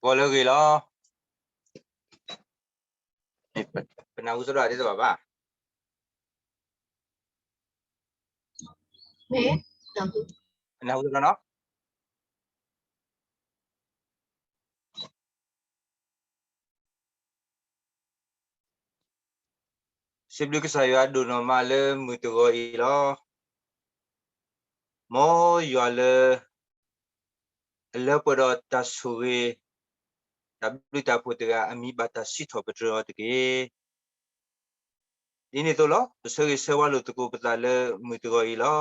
ကီလၢအဂ့ၤလီၤ. ပနၢ်ဟူစ့ၢ်ကီးဒ်သိးဘၣ်ဘၣ်. နၢ်ဟူစ့ၢ်ကီးနီၤ. စံးဘျုးကစၢ်ယွၤဒိၣ်နီၢ်မးလၢမုၢ်တဂီၤအံၤလီၤ. မ်ယွၤလၢ အလၢပှဲၤဒီးတၢ်ဆိၣ်ဂ့ၤ တၢ်ဘျုးတၢ်ဖှိၣ်တဂၤအမံၤဘၣ်တၢ်စံးထီၣ်ပတြၢၤအီၤတက့ၢ်. ဒ်န့ၣ်အသိးလီၤ, ပဆၢဂ့ၤဆၢဝါလိာ်သကိးပသးလၢမုၢ်တဂီၤအံၤလီၤ.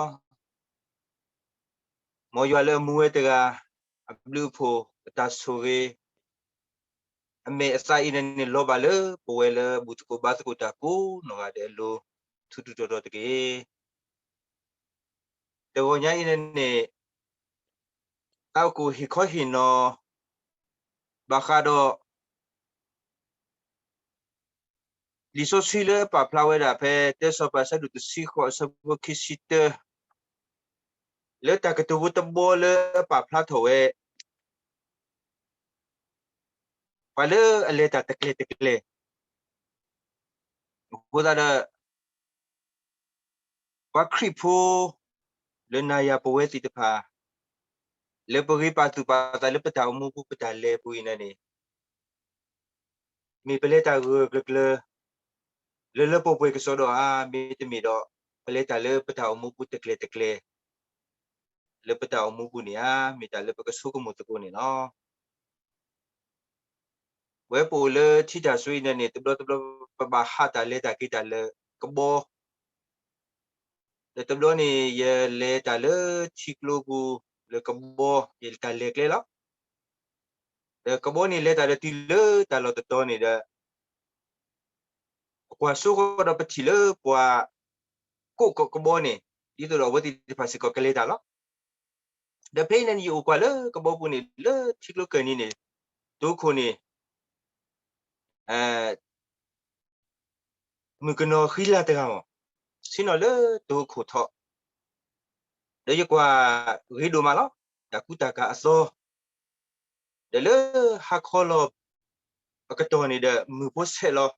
မ်ယွၤလၢအမူဝဲတဂၤ အဘျုးအဖှိၣ်အတၢ်ဆိၣ်ဂ့ၤ အမဲာ်အသးအံၤန့ၣ်န့ၣ် လီၤဘၣ်လၢပဝဲလၢဘူၣ်သကိးဘါသကိးတၢ်ကိးနီၢ်ဂၤဒဲးအလိၤ ထူးထူးတီၤတီၤတက့ၢ်. တဂီၤညါအံၤန့ၣ်န့ၣ် တၢ်အိၣ်ဖှိၣ်ဟ့ၣ်ခီဟ့ၣ်နီၤ ဘၣ်ဃးဒီး လံာ်စီဆှံလၢအပာ်ဖျါဝဲဒၣ်ဖဲ တၢစီၤပၤအဆၢဒိၣ်တဆံဃိးအဆၢဖိခံဆံတၢ လၢတၢ်ကတိၤဖိတဘီလၢအပာ်ဖျါထီၣ်ဝဲ ပှၤလၢအလဲၤတၢ်တကျဲၤတကျဲၤ အဃိသတးဒီး ပှၤခရံာ်ဖိ လၢနၤယၤပဝဲသ့ၣ်တဖၣ် လၢပဂ့ၤပာ်သူၣ်ပာ်သးလၢပတၢ်အိၣ်မူပူၤပတၢ်လဲၤပူၤအံၤန့ၣ်န့ၣ် မ့ၢ်ပလဲၤတၢ်ဂၢၢ်ဂၢၢ်ကျၢၤကျၢၤ လၢလၢပှဲၤပှဲၤကစီဒီဧါ, မ့တမ့ၢ်ဒီး ပလဲၤတၢ်လၢပတၢ်အိၣ်မူပူၤတကျဲၤတကျဲၤ လၢပတၢ်အိၣ်မူပူၤန့ၣ်ဧါ, မ့ၢ်တၢ်လၢပကဆိကမိၣ်သကိးန့ၣ်လီၤ. ဝဲပအိၣ်လၢထံတၢ်စွ့အံၤန့ၣ်န့ၣ် တဘျီတဘျီ ပဘၣ်ဟးတၢ်လဲၤတၢ်က့ၤတၢ်လၢကဘီ ဒီးတဘျီန့ၣ် ယလဲၤတၢ်လၢထံကျိပူၤလၢကဘီ ယတၢ်လဲၤကျဲလီၤ. ဒီးကဘီန့ၣ်လဲၤတၢ်ဒီးတုၤလၢတၢ်လီၢ်တတီၤန့ၣ်ဒီး ပကွၢ်စိဃီၤဒီးပထံၣ်လၢပှၤကိးကဘီန့ၣ် ဒ်သိးဒီးအဝဲသ့ၣ်တဖၣ်စ့ၢ်ကီးကလဲၤတၢ်လီၤ. ဒီးဖဲအံၤန့ၣ် ယအိၣ်ကွၢ်လၢကဘီပူၤန့ၣ် လၢထံကျိကၢၢ်နံၤန့ၣ် တိခိၣ်န့ၣ် မုၣ်ကနီၤဃံလၤတဂၤမး ဆ့ၣ်နီၤလၢတိခိၣ်ထီၣ်, ဒီးယကွၢ်ဂ့ၤဒိၣ်မးလီၤ. တၢ်ကူတၢ်ကၤအသီ, ဒီးလၢဟါခီလီၤအကတီၢ်န့ၣ်ဒီး မုၢ်ဖိဆဲးလီၤ.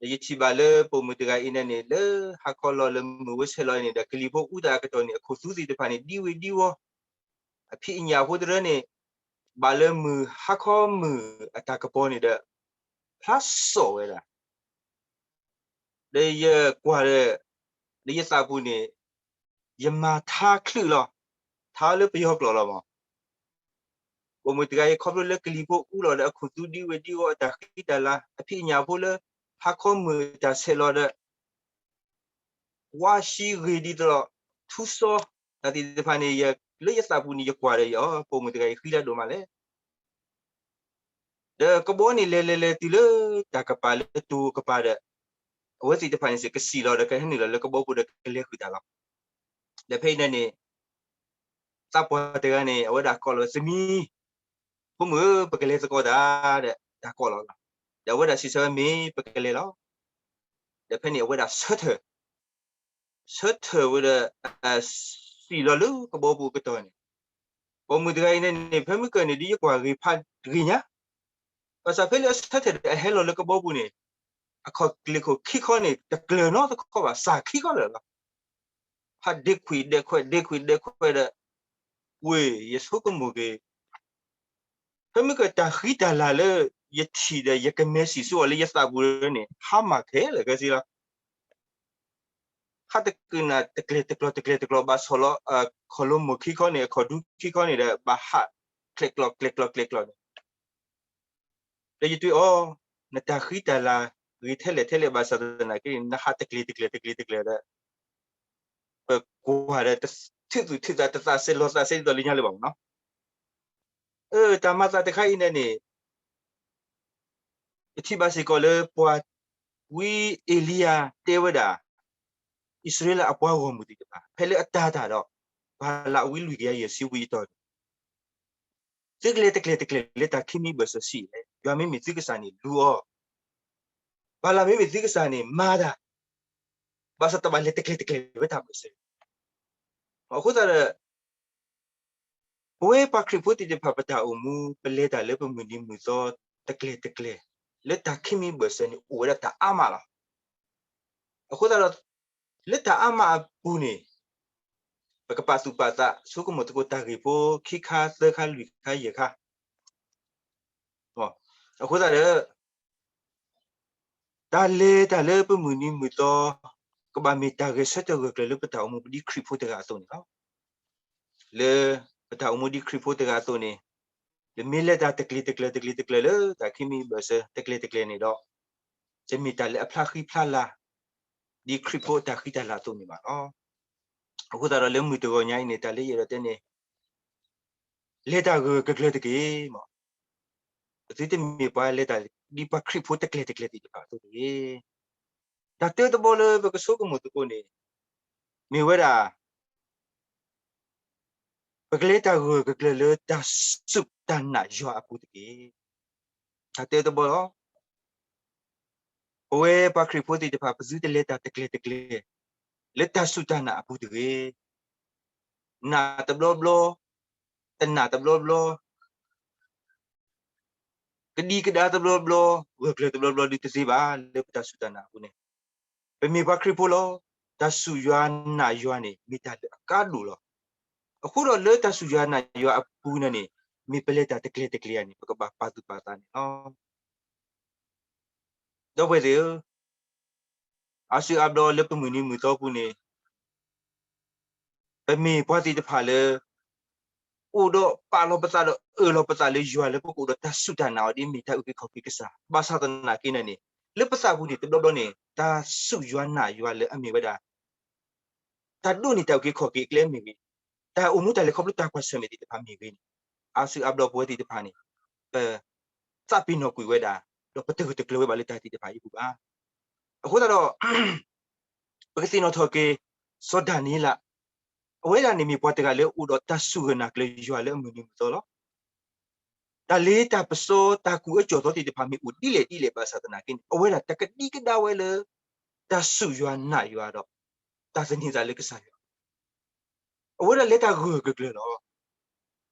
ဒီးယထံၣ်ဘၣ်လၢပိာ်မုၣ်တဂၤအံၤန့ၣ်န့ၣ် လၢဟါခီလီၤလၢမုၢ်ဝဲဆဲးလီၤန့ၣ်ဒီး ကလံၤဖိအူသးအကတီၢ်န့ၣ် အခိၣ်သူသ့ၣ်တဖၣ်န့ၣ် ဒံဝ့ၤဒံဝီၤ, အဖံးအညၣ်ဖိတရၢန့ၣ် ဘၣ်လၢမုၢ်ဟါခီမုၢ်အတၢ်ကပီၤန့ၣ်ဒီး ဖျါစိာ်ဝဲဒၣ် ဒီးယကွၢ်ဒီး လၢယသးပူၤန့ၣ် ယမၤထါချုးလီၤ, ထါလၢပယီၤကျိာ်လီၤမး. ပိာ်မုၣ်တဂၤအံၤခီဖျိလၢကလံၤဖိအူလီၤဒီး အခိၣ်သူဒံဝ့ၤဒံဝီၤ အတၢ်ဃံတၢ်လၤ အဖံးအညၣ်ဖိလၢ ဟါခီမုၢ်အတၢ်ဆဲးလီၤဒီး ဝါဆှံဂ့ၤဒ်သိးဒီး ထူစီ တၢ်သ့ၣ်တဖၣ်န့ၣ် လၢယသးပူၤန့ၣ် ယကွၢ်ဒီးယအီၤ ပိာ်မုၣ်တဂၤအံၤဃံလၤဒိၣ်မးလဲၣ်. ဒီးကဘီန့ၣ်လဲၤလဲၤလဲၤတုၤလၢတၢ်ကပၤလၢတိၤကပၤဒီး အဝဲသ့ၣ်တဖၣ်န့ၣ်စ့ၢ်ကီး ကစံၣ်လီၤဒီးကဟဲနုာ်လီၤလၢကဘီပူၤဒီးကလဲၤဃုာ်တၢ်လီၤ. ဒီးဖဲအံၤန့ၣ်န့ၣ် သးပှၢ်တဂၤန့ၣ် အဝဲဒၣ်ကိးလီၤဝဲ သမီး, ဖိမုၣ်ဧၢ ပကလဲၤသကိးတၢ်ဒီး တၢ်ကိးလီၤလီၤ. ဒီးအဝဲဒၣ်စံးဆၢဝဲ မ့ၢ်ပကလဲၤလီၤ. ဒီးဖဲန့ၣ်အဝဲဒၣ်ဆၢထၢၣ် ဆၢထၢၣ်ဝဲဒီး စံၣ်လီၤလၢကဘီပူၤအကတီၢ်န့ၣ်, ပိာ်မုၣ်တဂၤအံၤန့ၣ်န့ၣ် ဖဲမုၢ်ကၢၢ်န့ၣ် ဒ်ယကွၢ်ဂ့ၤဖးဂ့ၤညါ, ဘၣ်ဆၣ်ဖဲလၢအဆၢထၢၣ်ဒီးအဟဲလီၤလၢကဘီပူၤန့ၣ် အခီၣ်ကျ့ၣ်ခိၣ်ခံခီန့ၣ် တကျၢၤနီတခီဘၣ် စၢ်ခံခီလၢာ်လီၤ. ဖးဒ့ခွံၣ်ဒဲးခွဲး ဒ့ခွံၣ်ဒဲးခွဲးဒီး ဝ့ၢ် ယဆိကမိၣ်က့ၤ ဖဲမုၢ်ကၢၢ်တၢ်ဃံတၢ်လၤလၢ ယထံၣ်ဒီးယကမဲစံၣ်စိအီၤလၢယသးပူၤန့ၣ် ဟါမၢ်ခဲလၢာ်ခဲဆ့လီၤ. ဟးတကုာ်နၤတကျဲၤတကျိၤတကျဲၤတကျိၤ ဘၣ်ဆီၣ်လီၤ ခီၣ်လိမိၢ်ခံခီန့ၣ် အခီၣ်ဒူခံခီန့ၣ်ဒီး ဘၣ်ဟးကျဲးကျိၤကျဲးကျိၤကျဲးကျိၤန့ၣ် ဒီးယတဲအီၤ နတၢ်ဃံတၢ်လၤ ဂ့ၤထဲလဲၣ်ထဲလဲၣ်ဘၣ်ဆၣ်သနာ်က့န့ၣ် နဟးတကျဲၤတကျဲၤတကျဲၤတကျဲၤဒီး ပကွၢ်ဒီး ထုးသူၣ်ထုးသးတသးစဲးလီၤသးစဲးဒ်သိးလၢညါလၢၤဘၣ်မနီၤ. တၢ်မၤသးတခါအံၤန့ၣ်န့ၣ် ပထံၣ်ဘၣ်စ့ၢ်ကီးလၢပှၤဝံအ့လံယၤတဲဝဲဒၣ် အံၣ်စရ့လးအပှၤဂီၢ်မုၢ်သ့ၣ်တဖၣ် ဖဲလၢအတၤတၢ်ဒီး ဘၤလးဝံလွံၢ်ကယၤယဲၢ်ဆံဝံၤအတီၢ်န့ၣ် သုကလဲၤတကျဲၤတကျဲၤလၢတၢ်ခံမံၤဘၢၣ်စၢၤဆံးလဲၣ်, ယွၤမ့မ့ၢ်သုကစၢ်န့ၣ်လူၤအီၤ, ဘၤလးမ့မ့ၢ်သုကစၢ်န့ၣ်မၤတၢ်, ဘၣ်ဆၣ်တဘၣ်လဲၤတကျဲၤတကျဲၤဝဲတၢ်ဘၢၣ်စၢၤ, အဃိသတးဒီး ပဝဲပှၤခရံာ်ဖိသ့ၣ်တဖၣ် ပတၢ်အိၣ်မူ ပလဲၤတၢ်လၢပမုၢ်နံၤမုၢ်သီတကျဲၤတကျဲၤ လၢတၢ်ခံမံၤဘၢၣ်စၢၤန့ၣ် အိၣ်ဝဲဒၣ်တၢ်အါမးလီၤ. အဃိသတးဒီး လၢတၢ်အါမးအပူၤန့ၣ် ပကပာ်သူၣ်ပာ်သး ဆိကမိၣ်သကိးတၢ်ဂ့ၢ်ဖိ ခံခါသၢခါလွံၢ်ခါယဲၢ်ခါ အဃိသတးဒီး တၢ်လဲၤတၢ်လၢပမုၢ်နံၤမုၢ်သီ ကဘၣ်မ့ၢ်တၢ်ဂဲၤဆၢထၢၣ်ဂၢၢ်ကျၢၤလၢပတၢ်အိၣ်မူပဒ်ခရံာ်ဖိတဂၤအသိးန့ၣ်လီၤ. လၢပတၢ်အိၣ်မူဒ်ခရံာ်ဖိတဂၤအသိးန့ၣ် ပမ့ၢ်လဲၤတၢ်တကျဲၤတကျဲၤတကျဲၤတကျဲၤလၢတၢ်ခံမံၤဘၢၣ်စၢၤ တကျဲၤတကျဲၤန့ၣ်ဒီး တမ့ၢ်တၢ်လၢအဖျါဃံဖျါလၤ ဒ်ခရံာ်ဖိအတၢ်ဃံတၢ်လၤအသိးန့ၣ်ဘၣ်လီၤ. အဃိသတးဒီးလၢမုၢ်တဂီၤညါအံၤန့ၣ် တၢ်လၢယအဲၣ်ဒိးတဲန့ၣ် လဲၤတၢ်ဂၢၢ်ဂၢၢ်ကျၢၤတက့ၢ်မး. ပသုတမ့ၢ်ပှၤလဲၤတၢ် ဒ်ပှၤခရံာ်ဖိတကျဲၤတကျဲၤသ့ၣ်တဖၣ်အသိးတဂ့ၤ. တၢ်တၢတဘီလၢပကဆိကမိၣ်သကိးန့ၣ် မ့ၢ်ဝဲဒၣ် ပကလဲၤတၢ်ဂၢၢ်ဂၢၢ်ကျၢၤလၢတၢ်စူၢ်တၢ်နာ်ယွၤအပူၤတက့ၢ်. တၢ်တၢတဘီလီၤ. ပဝဲပှၤခရံာ်ဖိသ့ၣ်တဖၣ် ပသုတလဲၤတၢ်တကျဲၤတကျဲၤ လၢတၢ်စူၢ်တၢ်နာ်အပူၤတဂ့ၤ. နာ်တဘျီဘျီ, တနာ်တဘျီဘျီ, ကဒံကဒါတဘျီဘျီ, ဂၢၢ်ကျၢၤတဘျီဘျီ ဒုးတသ့ဘၣ် လၢပတၢ်စူၢ်တၢ်နာ်အပူၤန့ၣ် ပမ့ၢ်ပှၤခရံာ်ဖိလီၤ. တၢ်စူၢ်ယွၤနာ်ယွၤန့ၣ် မ့ၢ်တၢ်လၢအကါဒိၣ်လီၤ. အဃိဒီးလၢတၢ်စူၢ်ယွၤနာ်ယွၤအပူၤန့ၣ်န့ၣ် မ့ၢ်ပလဲၤတၢ်တကျဲၤတကျဲၤဧါန့ၣ် ပကဘၣ်ပာ်သူၣ်ပာ်သးန့ၣ်လီၤ. ဒီပုၢ်ဝဲၢ်သ့ၣ်ဧၢ, အါစုအါဘျီလၢပမုၢ်နံၤမုၢ်သီပူၤန့ၣ် ပမ့ၢ်ပှၤသ့ၣ်တဖၣ်လၢ အိၣ်ဒီးပာ်လီၤပသးဒီးအၢၣ်လီၤပသးလၢယွၤလၢပကအိၣ်ဒီးတၢ်စူၢ်တၢ်နာ်အီၤ ဒ်မ့ၢ်တၢ်အုၣ်က့ၤခီၣ်က့ၤကစၢ်. ဘၣ်ဆၣ်သနာ်က့န့ၣ်န့ၣ် လၢပသးပူၤန့ၣ် တဘျီဘျီန့ၣ် တၢ်စူၢ်ယွၤနာ်ယွၤလၢအမ့ၢ်ဝဲဒၣ် တၢ်ဒိးန့ၢ်တၢ်အုၣ်က့ၤခီၣ်က့ၤအကျဲမ့ၢ်ဂ့ၤ, တၢ်အိၣ်မူတၢ်လဲၤခီဖျိတၢ်ကွၢ်ဆၢၣ်မဲာ်သ့ၣ်တဖၣ်မ့ၢ်ဂ့ၤန့ၣ် အါစုအါဘျီပဝဲသ့ၣ်တဖၣ်န့ၣ် ပသးပ့ၤနီၣ်ကွံာ်ဝဲဒၣ် ဒီးပတဂၢၢ်တကျၢၤဝဲဘၣ်လၢတၢ်သ့ၣ်တဖၣ်အံၤအပူၤဘၣ်. အဃိသတးဒီး ပကသ့ၣ်နီၣ်ထီၣ်က့ၤ စီၤဒၤနံးယ့လး, အဝဲဒၣ်န့ၣ်မ့ၢ်ပှၤတဂၤလၢအိၣ်ဒီးတၢ်စူၢ်ဂၢၢ်နာ်ကျၢၤယွၤလၢအမုၢ်နံၤမုၢ်သီလီၤ. တၢ်လ့တၢ်ပစီ တၢ်ကူၣ်အၢကူၣ်သီသ့ၣ်တဖၣ်မ့ၢ်အိၣ်ဒ်လဲၣ်ဒ်လဲၣ်ဘၣ်ဆၣ်သနာ်က့န့ၣ် အဝဲဒၣ်တကဒံကဒါဝဲလၢ တၢ်စူၢ်ယွၤနာ်ယွၤဒီး တၢ်သန့ၤသးလၢကစၢ်ယွၤ အဝဲဒၣ်လဲၤတၢ်ဂၢၢ်ဂၢၢ်ကျၢၤလီၤ.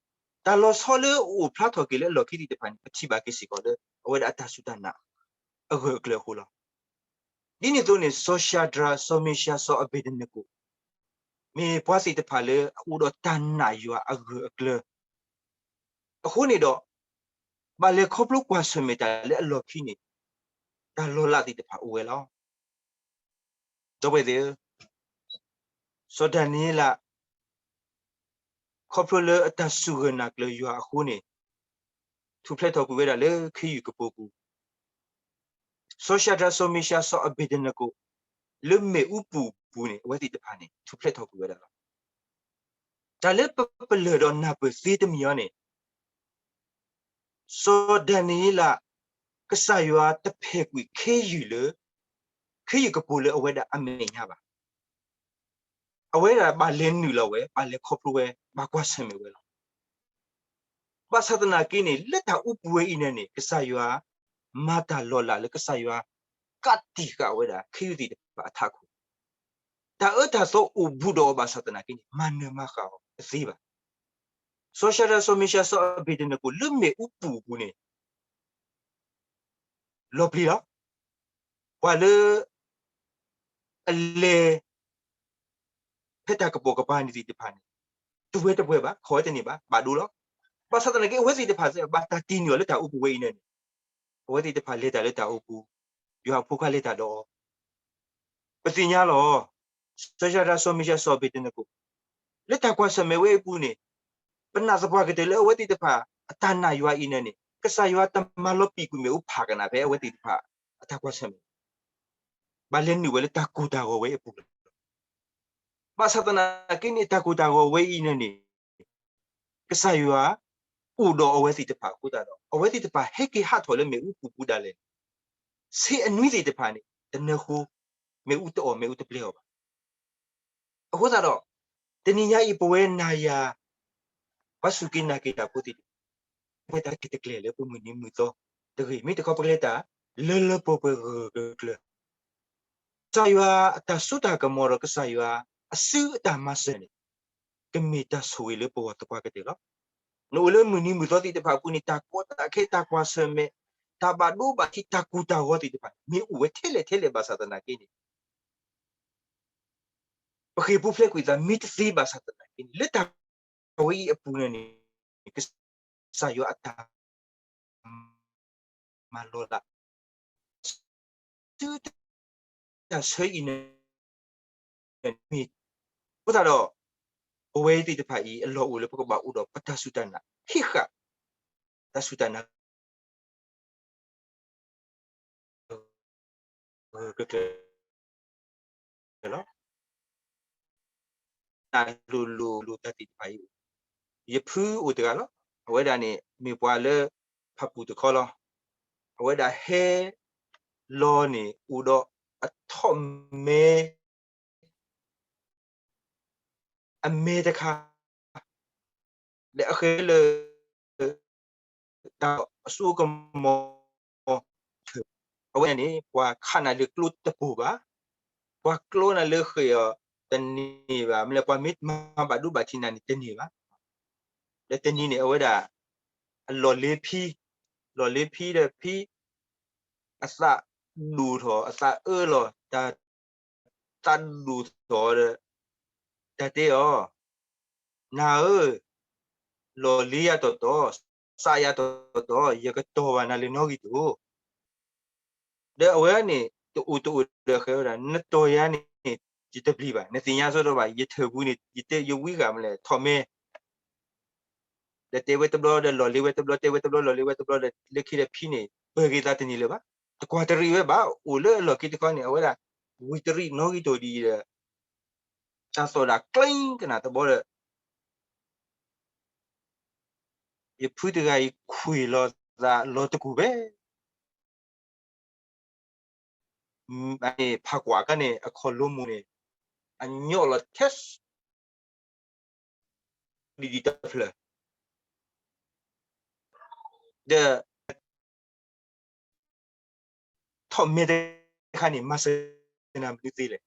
တၢ်လီၤဆီလၢအအိၣ်ဖျါထီၣ်က့ၤလၢအလီၢ်ခံသ့ၣ်တဖၣ်န့ၣ် ပထံၣ်ဘၣ်က့ၤစ့ၢ်ကီးလၢ အဝဲဒၣ်အတၢ်စူၢ်တၢ်နာ် အဂၢၢ်အကျၢၤအဃိလီၤ. ဒ်န့ၣ်အသိးန့ၣ် စီၤၡၤဒြး, စီၤမ့ၡၤ, စီၤအဘ့းနကိၣ် မ့ၢ်ပှၤသ့ၣ်တဖၣ်လၢအအိၣ်ဒီးတၢ်နာ်ယွၤအဂၢၢ်အကျၢၤ အဃိန့ၣ်ဒီး ဘၣ်လဲၤခီဖျိကွၢ်ဆၢၣ်မဲာ်တၢ်လၢအလီၢ်ခံန့ၣ် တၢ်လီၤလးသ့ၣ်တဖၣ်အိၣ်ဝဲလီၤ. ဒီပုၢ်ဝဲၢ်သ့ၣ်ဧၢ, စီၤဒၤနံးယ့လး ခီဖျိလၢအတၢ်စူၢ်ဂၢၢ်နာ်ကျၢၤယွၤအဃိန့ၣ် ထူၣ်ဖျဲးထီၣ်ကွံာ်ဝဲဒၣ်လၢခ့ယုၢ်ကပိာ်ပူၤ, စီၤၡၤဒြး, စီၤမ့ၡၤ, စီၤအဘ့းနကိၣ် လၢမ့ၣ်အူပူၤပူၤန့ၣ် အဝဲသ့ၣ်တဖၣ်န့ၣ် ထူၣ်ဖျဲးထီၣ်ကွံာ်ဝဲဒၣ်လီၤ. တၢ်လၢပပလၢၢ်ဒီးနၢ်ပၢၢ်သ့တမံၤအံၤန့ၣ် စီၤဒၤနံးယ့လး ကစၢ်ယွၤတဖျဲးကွံာ်ခ့ယုၢ်လၢ ခ့ယုၢ်ကပိာ်လၢအဝဲဒၣ်အမဲာ်ညါဘၣ်. အဝဲဒၣ်ဘၣ်လဲၤနုာ်လီၤဝဲ, ဘၣ်လဲၤခီဖျိဝဲ, ဘၣ်ကွၢ်ဆၢၣ်မဲာ်ဝဲလီၤ. ဘၣ်ဆၣ်သနာ်က့န့ၣ် လၢတၢ်အိၣ်ပူၤဝဲအံၤန့ၣ်န့ၣ် ကစၢ်ယွၤ မၤတၢ်လီၤလးလၢကစၢ်ယွၤ ကးတံာ်ဃာ်ဝဲဒၣ် ခ့ယုၢ်သ့ၣ်တဖၣ်အထးခိၣ်, တၢ်အၢတၢ်သီအိၣ်ဘူးဒီးအီၤဘၣ်ဆၣ်သနာ်က့န့ၣ် မၤနၢၤမၤဃၣ်အီၤတသ့ဘၣ်. စီၤၡၤဒြး, စီၤမ့ၡၤ, စီၤအဘ့းနကိၣ် လၢမ့ၣ်အူပူၤအပူၤန့ၣ် လီၤပျံၤလီၤ. ပှၤလၢ အလဲၤ ဖဲတၢ်ကပိာ်ကပၤန့ၣ်သ့ၣ်တဖၣ်န့ၣ် တဝဲတပှဲၤဘၣ်, ခီၣ်ဝဲတန့ၢ်ဘၣ်, ဘၣ်ဒိလီၤ. ဘၣ်ဆၣ်သနာ်က့ အဝဲသ့ၣ်တဖၣ်ဘၣ်တၢ်တ့ၢ်န့ၢ်အီၤလၢတၢ်အိၣ်ပူၤဝဲအံၤန့ၣ်န့ၣ် အဝဲသ့ၣ်တဖၣ်လဲၤတၢ်လၢတၢ်အိၣ်ပူၤ, ယွၤအဖိခွါလဲၤတၢ်ဒီးအီၤ ပသ့ၣ်ညါလီၤ. စီၤၡၤဒြး, စီၤမ့ၡၤ, စီၤအဘ့းနကိၣ် လၢတၢ်ကွၢ်ဆၢၣ်မဲာ်ဝဲအပူၤန့ၣ် ပနာ်သပှၢ်ကတၢၢ်လၢအဝဲသ့ၣ်တဖၣ် အတၢ်နာ်ယွၤအံၤန့ၣ်န့ၣ် ကစၢ်ယွၤတမၤလီၤပံာ်ကွံာ်မ့ၣ်အူဖးကနၣ်ဖဲအဝဲသ့ၣ်တဖၣ် အတၢ်ကွၢ်ဆၢၣ်မဲာ် ဘၣ်လဲၤနုာ်ဝဲလၢတၢ်ကိၢ်တၢ်ဂီၤဝဲအပူၤလီၤ. ဘၣ်ဆၣ်သနာ်က့န့ၣ် တၢ်ကိၢ်တၢ်ဂီၤဝဲအံၤန့ၣ်န့ၣ် ကစၢ်ယွၤ အိၣ်ဒီးအဝဲသ့ၣ်တဖၣ်အဃိသတးဒီး အဝဲသ့ၣ်တဖၣ်ဟဲက့ၤဟးထီၣ်လၢမ့ၣ်အူပူၤပူၤဒၣ်လဲာ်န့ၣ် ဆ့အနွံသ့ၣ်တဖၣ်န့ၣ် တနၢဃိ မ့ၣ်အူတအီၣ်မ့ၣ်အူတပျဲအီၤဘၣ်. အဃိသတးဒီး တနံၤညါအံၤပဝဲနၤယၤ ပှၤစူၢ်က့ၤနာ်က့ၤတၢ်ဖိသ့ၣ်တဖၣ် ပဝဲတၢ်က့ၤတကျဲၤလၢပမုၢ်နံၤမုၢ်သီတဂ့ၤ, မ့ၢ်တခီပကလဲၤတၢ်လၢလၢပှဲၤပှဲၤဂၢၢ်ဂၢၢ်ကျၢၤကျၢၤ ကစၢ်ယွၤအတၢ်စိတၢ်ကမီၤဒီးကစၢ်ယွၤအစုအတၢ်မၤစၢၤန့ၣ် ကမ့ၢ်တၢ်ဆိၣ်ဂ့ၤလၢပဂီၢ်သပှၢ်ကတၢၢ်လီၤ. နအိၣ်လၢမုၢ်နံၤမုၢ်သီသ့ၣ်တဖၣ်အပူၤန့ၣ် တၢ်ကီတၢ်ခဲ တၢ်ကွၢ်ဆၢၣ်မဲာ် တၢ်ဘၣ်ဒိဘၣ်ထံး တၢ်ကိၢ်တၢ်ဂီၤသ့ၣ်တဖၣ် မ့ၢ်အိၣ်ဝဲထဲလဲၣ်ထဲလဲၣ်ဘၣ်ဆၣ်သနာ်က့န့ၣ် ပဃ့ၢ်ပူၤဖျဲးကွံာ်သးမ့ၢ်တသ့ဘၣ်ဆၣ်သနာ်က့န့ၣ် လၢတၢ်ဝဲအံၤအပူၤန့ၣ်န့ၣ် ကစၢ်ယွၤအတၢ်မၤလီၤလး ဆူတၢ်ဆၢအံၤန့ၣ် မ့ၢ် အဃိသတးဒီး ပဝဲသ့ၣ်တဖၣ်အံၤ အလီၢ်အိၣ်လၢပကဘၣ်အိၣ်ဒီးပတၢ်စူၢ်တၢ်နာ် ဟ့ၣ်ဃာ် တၢ်စူၢ်တၢ်နာ် ဂၢၢ်ဂၢၢ်ကျၢၤကျၢၤလီၤ. နာ်လိၤလိၤလိၤတၢ်သ့ၣ်တဖၣ်အံၤ ယဖုအိၣ်တဂၤလီၤ. အဝဲဒၣ်န့ၣ် မ့ၢ်ပှၤလၢဖၣ်ပူၣ်တခီလီၤ. အဝဲဒၣ်ဟဲလီၤန့ၣ် အိၣ်ဒီးအထီၣ်မဲ အမဲတခါ ဒီးအဃဲလၢ တၢ်အစိကမီၤ အဝဲန့ၣ် ပှၤခးနၤလၢကျိတပိၢ်ဘၣ်, ပှၤကျိနၤလၢဃဲးအီၤတန့ၢ်ဘၣ်, မ့ၢ်လၢပှၤမ့ၢ်မၤဘၣ်ဒိဘၣ်ထံးနၤန့ၣ်တန့ၢ်ဘၣ်. ဒီးတနံၤန့ၣ် အဝဲဒၣ် အလီၢ်လ့ဖံ, လီၢ်လ့ဖံဒီးဖံ အသးဒိၣ်ထီၣ် အသးအၢလီၤ တၢ် သးဒိၣ်ထီၣ်ဒီး တၢ်တဲအီၤ, နၤဧၢ, လီၢ်လ့ယၤတီၢ်တီၢ်, သးယၤတီၢ်တီၢ်, ယကတီၢ်ဘၣ်နၤလၢနီၣ်ဂံၢ်တအိၣ်. ဒီးအဝဲန့ၣ် တအိၣ်တအိၣ်ဒီးဃဲဝဲဒၣ် နတီၢ်ယၤန့ၣ် ယတပျံၤဘၣ်, နသ့ၣ်ညါစ့ၢ်ကီးဘၣ်, ယထၢၣ်ပူၤန့ၣ် ယတဲ ယဝံဂၤမလဲၣ် ထီၣ်မဲ ဒီးတဲဝဲတဘျီဒီးလီၢ်လ့ဝဲတဘျီ, တဲဝဲတဘျီလီၢ်လ့ဝဲတဘျီဒီး လၢခံဒီးဖံန့ၣ် ပၢၤက့ၤသးတန့ၢ်လၢၤဘၣ်. တကွၢ်တရံးဝဲဘၣ်, အိၣ်လၢအလီၢ်ခံတခီန့ၣ် အဝဲဒၣ် ဝံၤတရံးနီၣ်ဂံၢ်တအိၣ်ဒ်အံၤဒီး တၢ်သီၣ်ဒၣ်ကျဲကနၣ်တဘျီဒီး ယဖုတဂၤအံၤခွံၣ်လီၤသးလီၤတကူၣ်ဖဲ ဖးကွၢ်အခါန့ၣ် အခီၣ်လိမိၢ်န့ၣ် အညီလီၤထဲ ဒ်ဒ်တဖျၢၣ် ဒီး ထီၣ်မဲတခါန့ၣ် မၤစၢၤနၤမနုၤသ့လဲၣ်.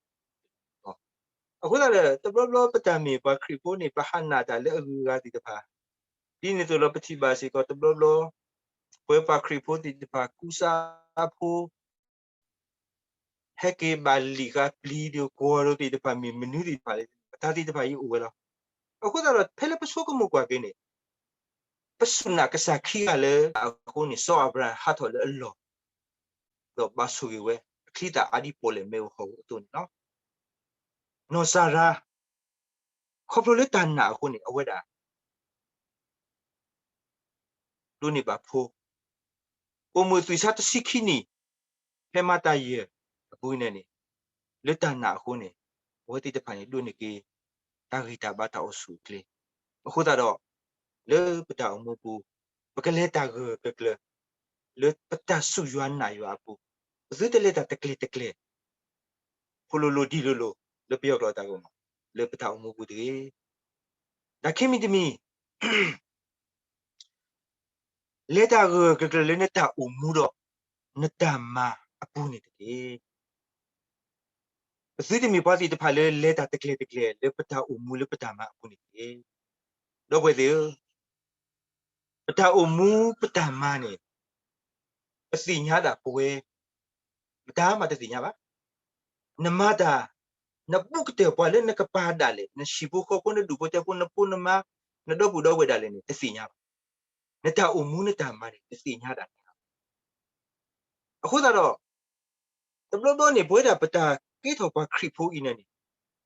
အဃိသတးဒီး တဘျီဘျီပတၢ်မ့ၢ်ပှၤခရံာ်ဖိန့ၣ် ပဟးနာ်တၢ်လၢအဂုၤအဂၤသ့ၣ်တဖၣ်, ဒ်န့ၣ်အသိးလီၤ ပထံၣ်ဘၣ်စ့ၢ်ကီးတဘျီဘျီ ပဝဲပှၤခရံာ်ဖိသ့ၣ်တဖၣ် ကူစါဖိ ဟဲက့ၤဘၣ်လံာ်ဃာ်ပျံၤဒီးကွီၤဒီးသ့ၣ်တဖၣ်မ့ၢ်မနုၤသ့ၣ်တဖၣ်လဲၣ်, တၢ်သ့ၣ်တဖၣ်အံၤအိၣ်ဝဲလီၤ. အဃိသတးဒီး ဖဲလၢပဆိကမိၣ်ကွၢ်က့ၤန့ၣ် ပစူၢ်နာ်ကစၢ်ခံဂၤလၢအဃိန့ၣ် စီၤအၤဘြၤဟၣ်ဟးထီၣ်လၢအလီၢ် ဒီးဘၣ်ဆိၣ်ဂ့ၤဝဲ အချံသၣ်အါဒ်ပီၣ်လဲၣ်မ့ၣ်အူဟီၣ်အသိးန့ၣ်လီၤ. နီၢ်စၤရါ ခီဖျိလၢတၢ်နာ်အဃိန့ၣ် အဝဲဒၣ် ဒိးန့ၢ်ဘၣ်ဖိ, ပိာ်မုၣ်သွံၣ်ဆါတဆံခံနံၣ် ဖဲမၤတၢ်ယဲၢ်အပူၤန့ၣ်န့ၣ် လၢတၢ်နာ်အဃိန့ၣ် အဝဲသ့ၣ်တဖၣ်န့ၣ် ဒိးန့ၢ်က့ၤ တၢ်ဂံၢ်တၢ်ဘါတၢ်အိၣ်ဆူၣ်အိၣ်ချ့. အဃိသတးဒီး လၢပတၢ်အိၣ်မူပူၤ ပကလဲၤတၢ်ဂၢၢ်ဂၢၢ်ကျၢၤကျၢၤ လၢပတၢ်စူၢ်ယွၤနာ်ယွၤအပူၤ, ပသုတလဲၤတၢ်တကျဲၤတကျဲၤ ဖိလိၤလိၤဒံလိၤလိၤ လၢပယီၤကျိာ်တၢ်ဂီၢ်မး လၢပတၢ်အိၣ်မူပူၤတဂ့ၤ. တၢ်ခံမံၤတမံၤ လဲၤတၢ်ဂၢၢ်ဂၢၢ်ကျၢၤကျၢၤလၢနတၢ်အိၣ်မူဒီး နတၢ်မၤအပူၤန့ၣ်တက့ၢ်. ပသုတမ့ၢ်ပှၤသ့ၣ်တဖၣ်လၢလဲၤတၢ်တကျဲၤတကျဲၤ လၢပတၢ်အိၣ်မူလၢပတၢ်မၤအပူၤန့ၣ်တက့ၢ်. ဒီပုၢ်ဝဲၢ်သ့ၣ်ဧၢ, ပတၢ်အိၣ်မူပတၢ်မၤန့ၣ် ပသ့ၣ်ညါဒၣ်ပဝဲ မတၤမးတသ့ၣ်ညါဘၣ်. နမၤတၢ်, နဘူးကတၢၢ်ပှၤလၢနကပၤဒၣ်လဲာ်, နဟံၣ်ဖိဃီဖိ နဒူၣ်ဖိထၢဖိ နဖိနမါ နဒီပုၢ်ဒီဝဲၢ်ဒၣ်လဲာ်န့ၣ် တသ့ၣ်ညါဘၣ်. နတၢ်အိၣ်မူနတၢ်မၤန့ၣ် နသ့ၣ်ညါဒၣ်န့ၣ်လီၤ. အဃိသတးဒီး တဘျီဘျီန့ၣ် ပဝဲဒၣ်ပတၢ်ကဲထီၣ်ပှၤခရံာ်ဖိအံၤန့ၣ်န့ၣ်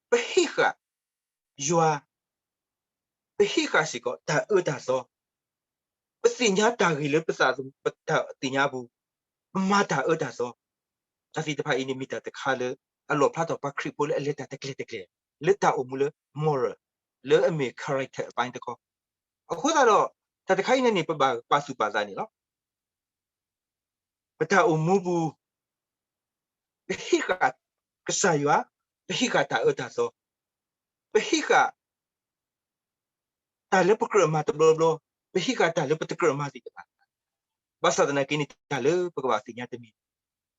ပဟ့ၣ်ဃာ်ယွၤ, ပဟ့ၣ်ဃာ်စ့ၢ်ကီးတၢ်အၢတၢ်သီ, ပသ့ၣ်ညါတၢ်ဂ့ၤလၢပသး ပတၢ်သ့ၣ်ညါအပူၤ, ပမၤတၢ်အၢတၢ်သီ, တၢ်သ့ၣ်တဖၣ်အံၤန့ၣ် မ့ၢ်တၢ်တခါလၢ အလီၣ်ဖျါထီၣ်ပှၤခရံာ်ဖိလၢအလဲၤတၢ်တကျဲၤတကျဲၤ လၢတၢ်အိၣ်မူလၢ moral လၢအမ့ၢ် character အပိုင်းတခီ အဃိသတးဒီး တၢ်တခါအံၤန့ၣ်န့ၣ် ပဘၣ်ပာ်သူၣ်ပာ်သးန့ၣ်လီၤ. ပတၢ်အိၣ်မူပူၤ ပဟ့ၣ်ဃာ်ကစၢ်ယွၤ, ပဟ့ၣ်ဃာ်တၢ်အၢတၢ်သီ, ပဟ့ၣ်ဃာ် တၢ်လၢပကြၢးမၤတဘျီဘျီ, ပဟ့ၣ်ဃာ်တၢ်လၢပတကြၢးမၤသ့ၣ်တဖၣ်, ဘၣ်ဆၣ်သနာ်က့န့ၣ် တၢ်လၢပကဘၣ်သ့ၣ်ညါတမံၤ,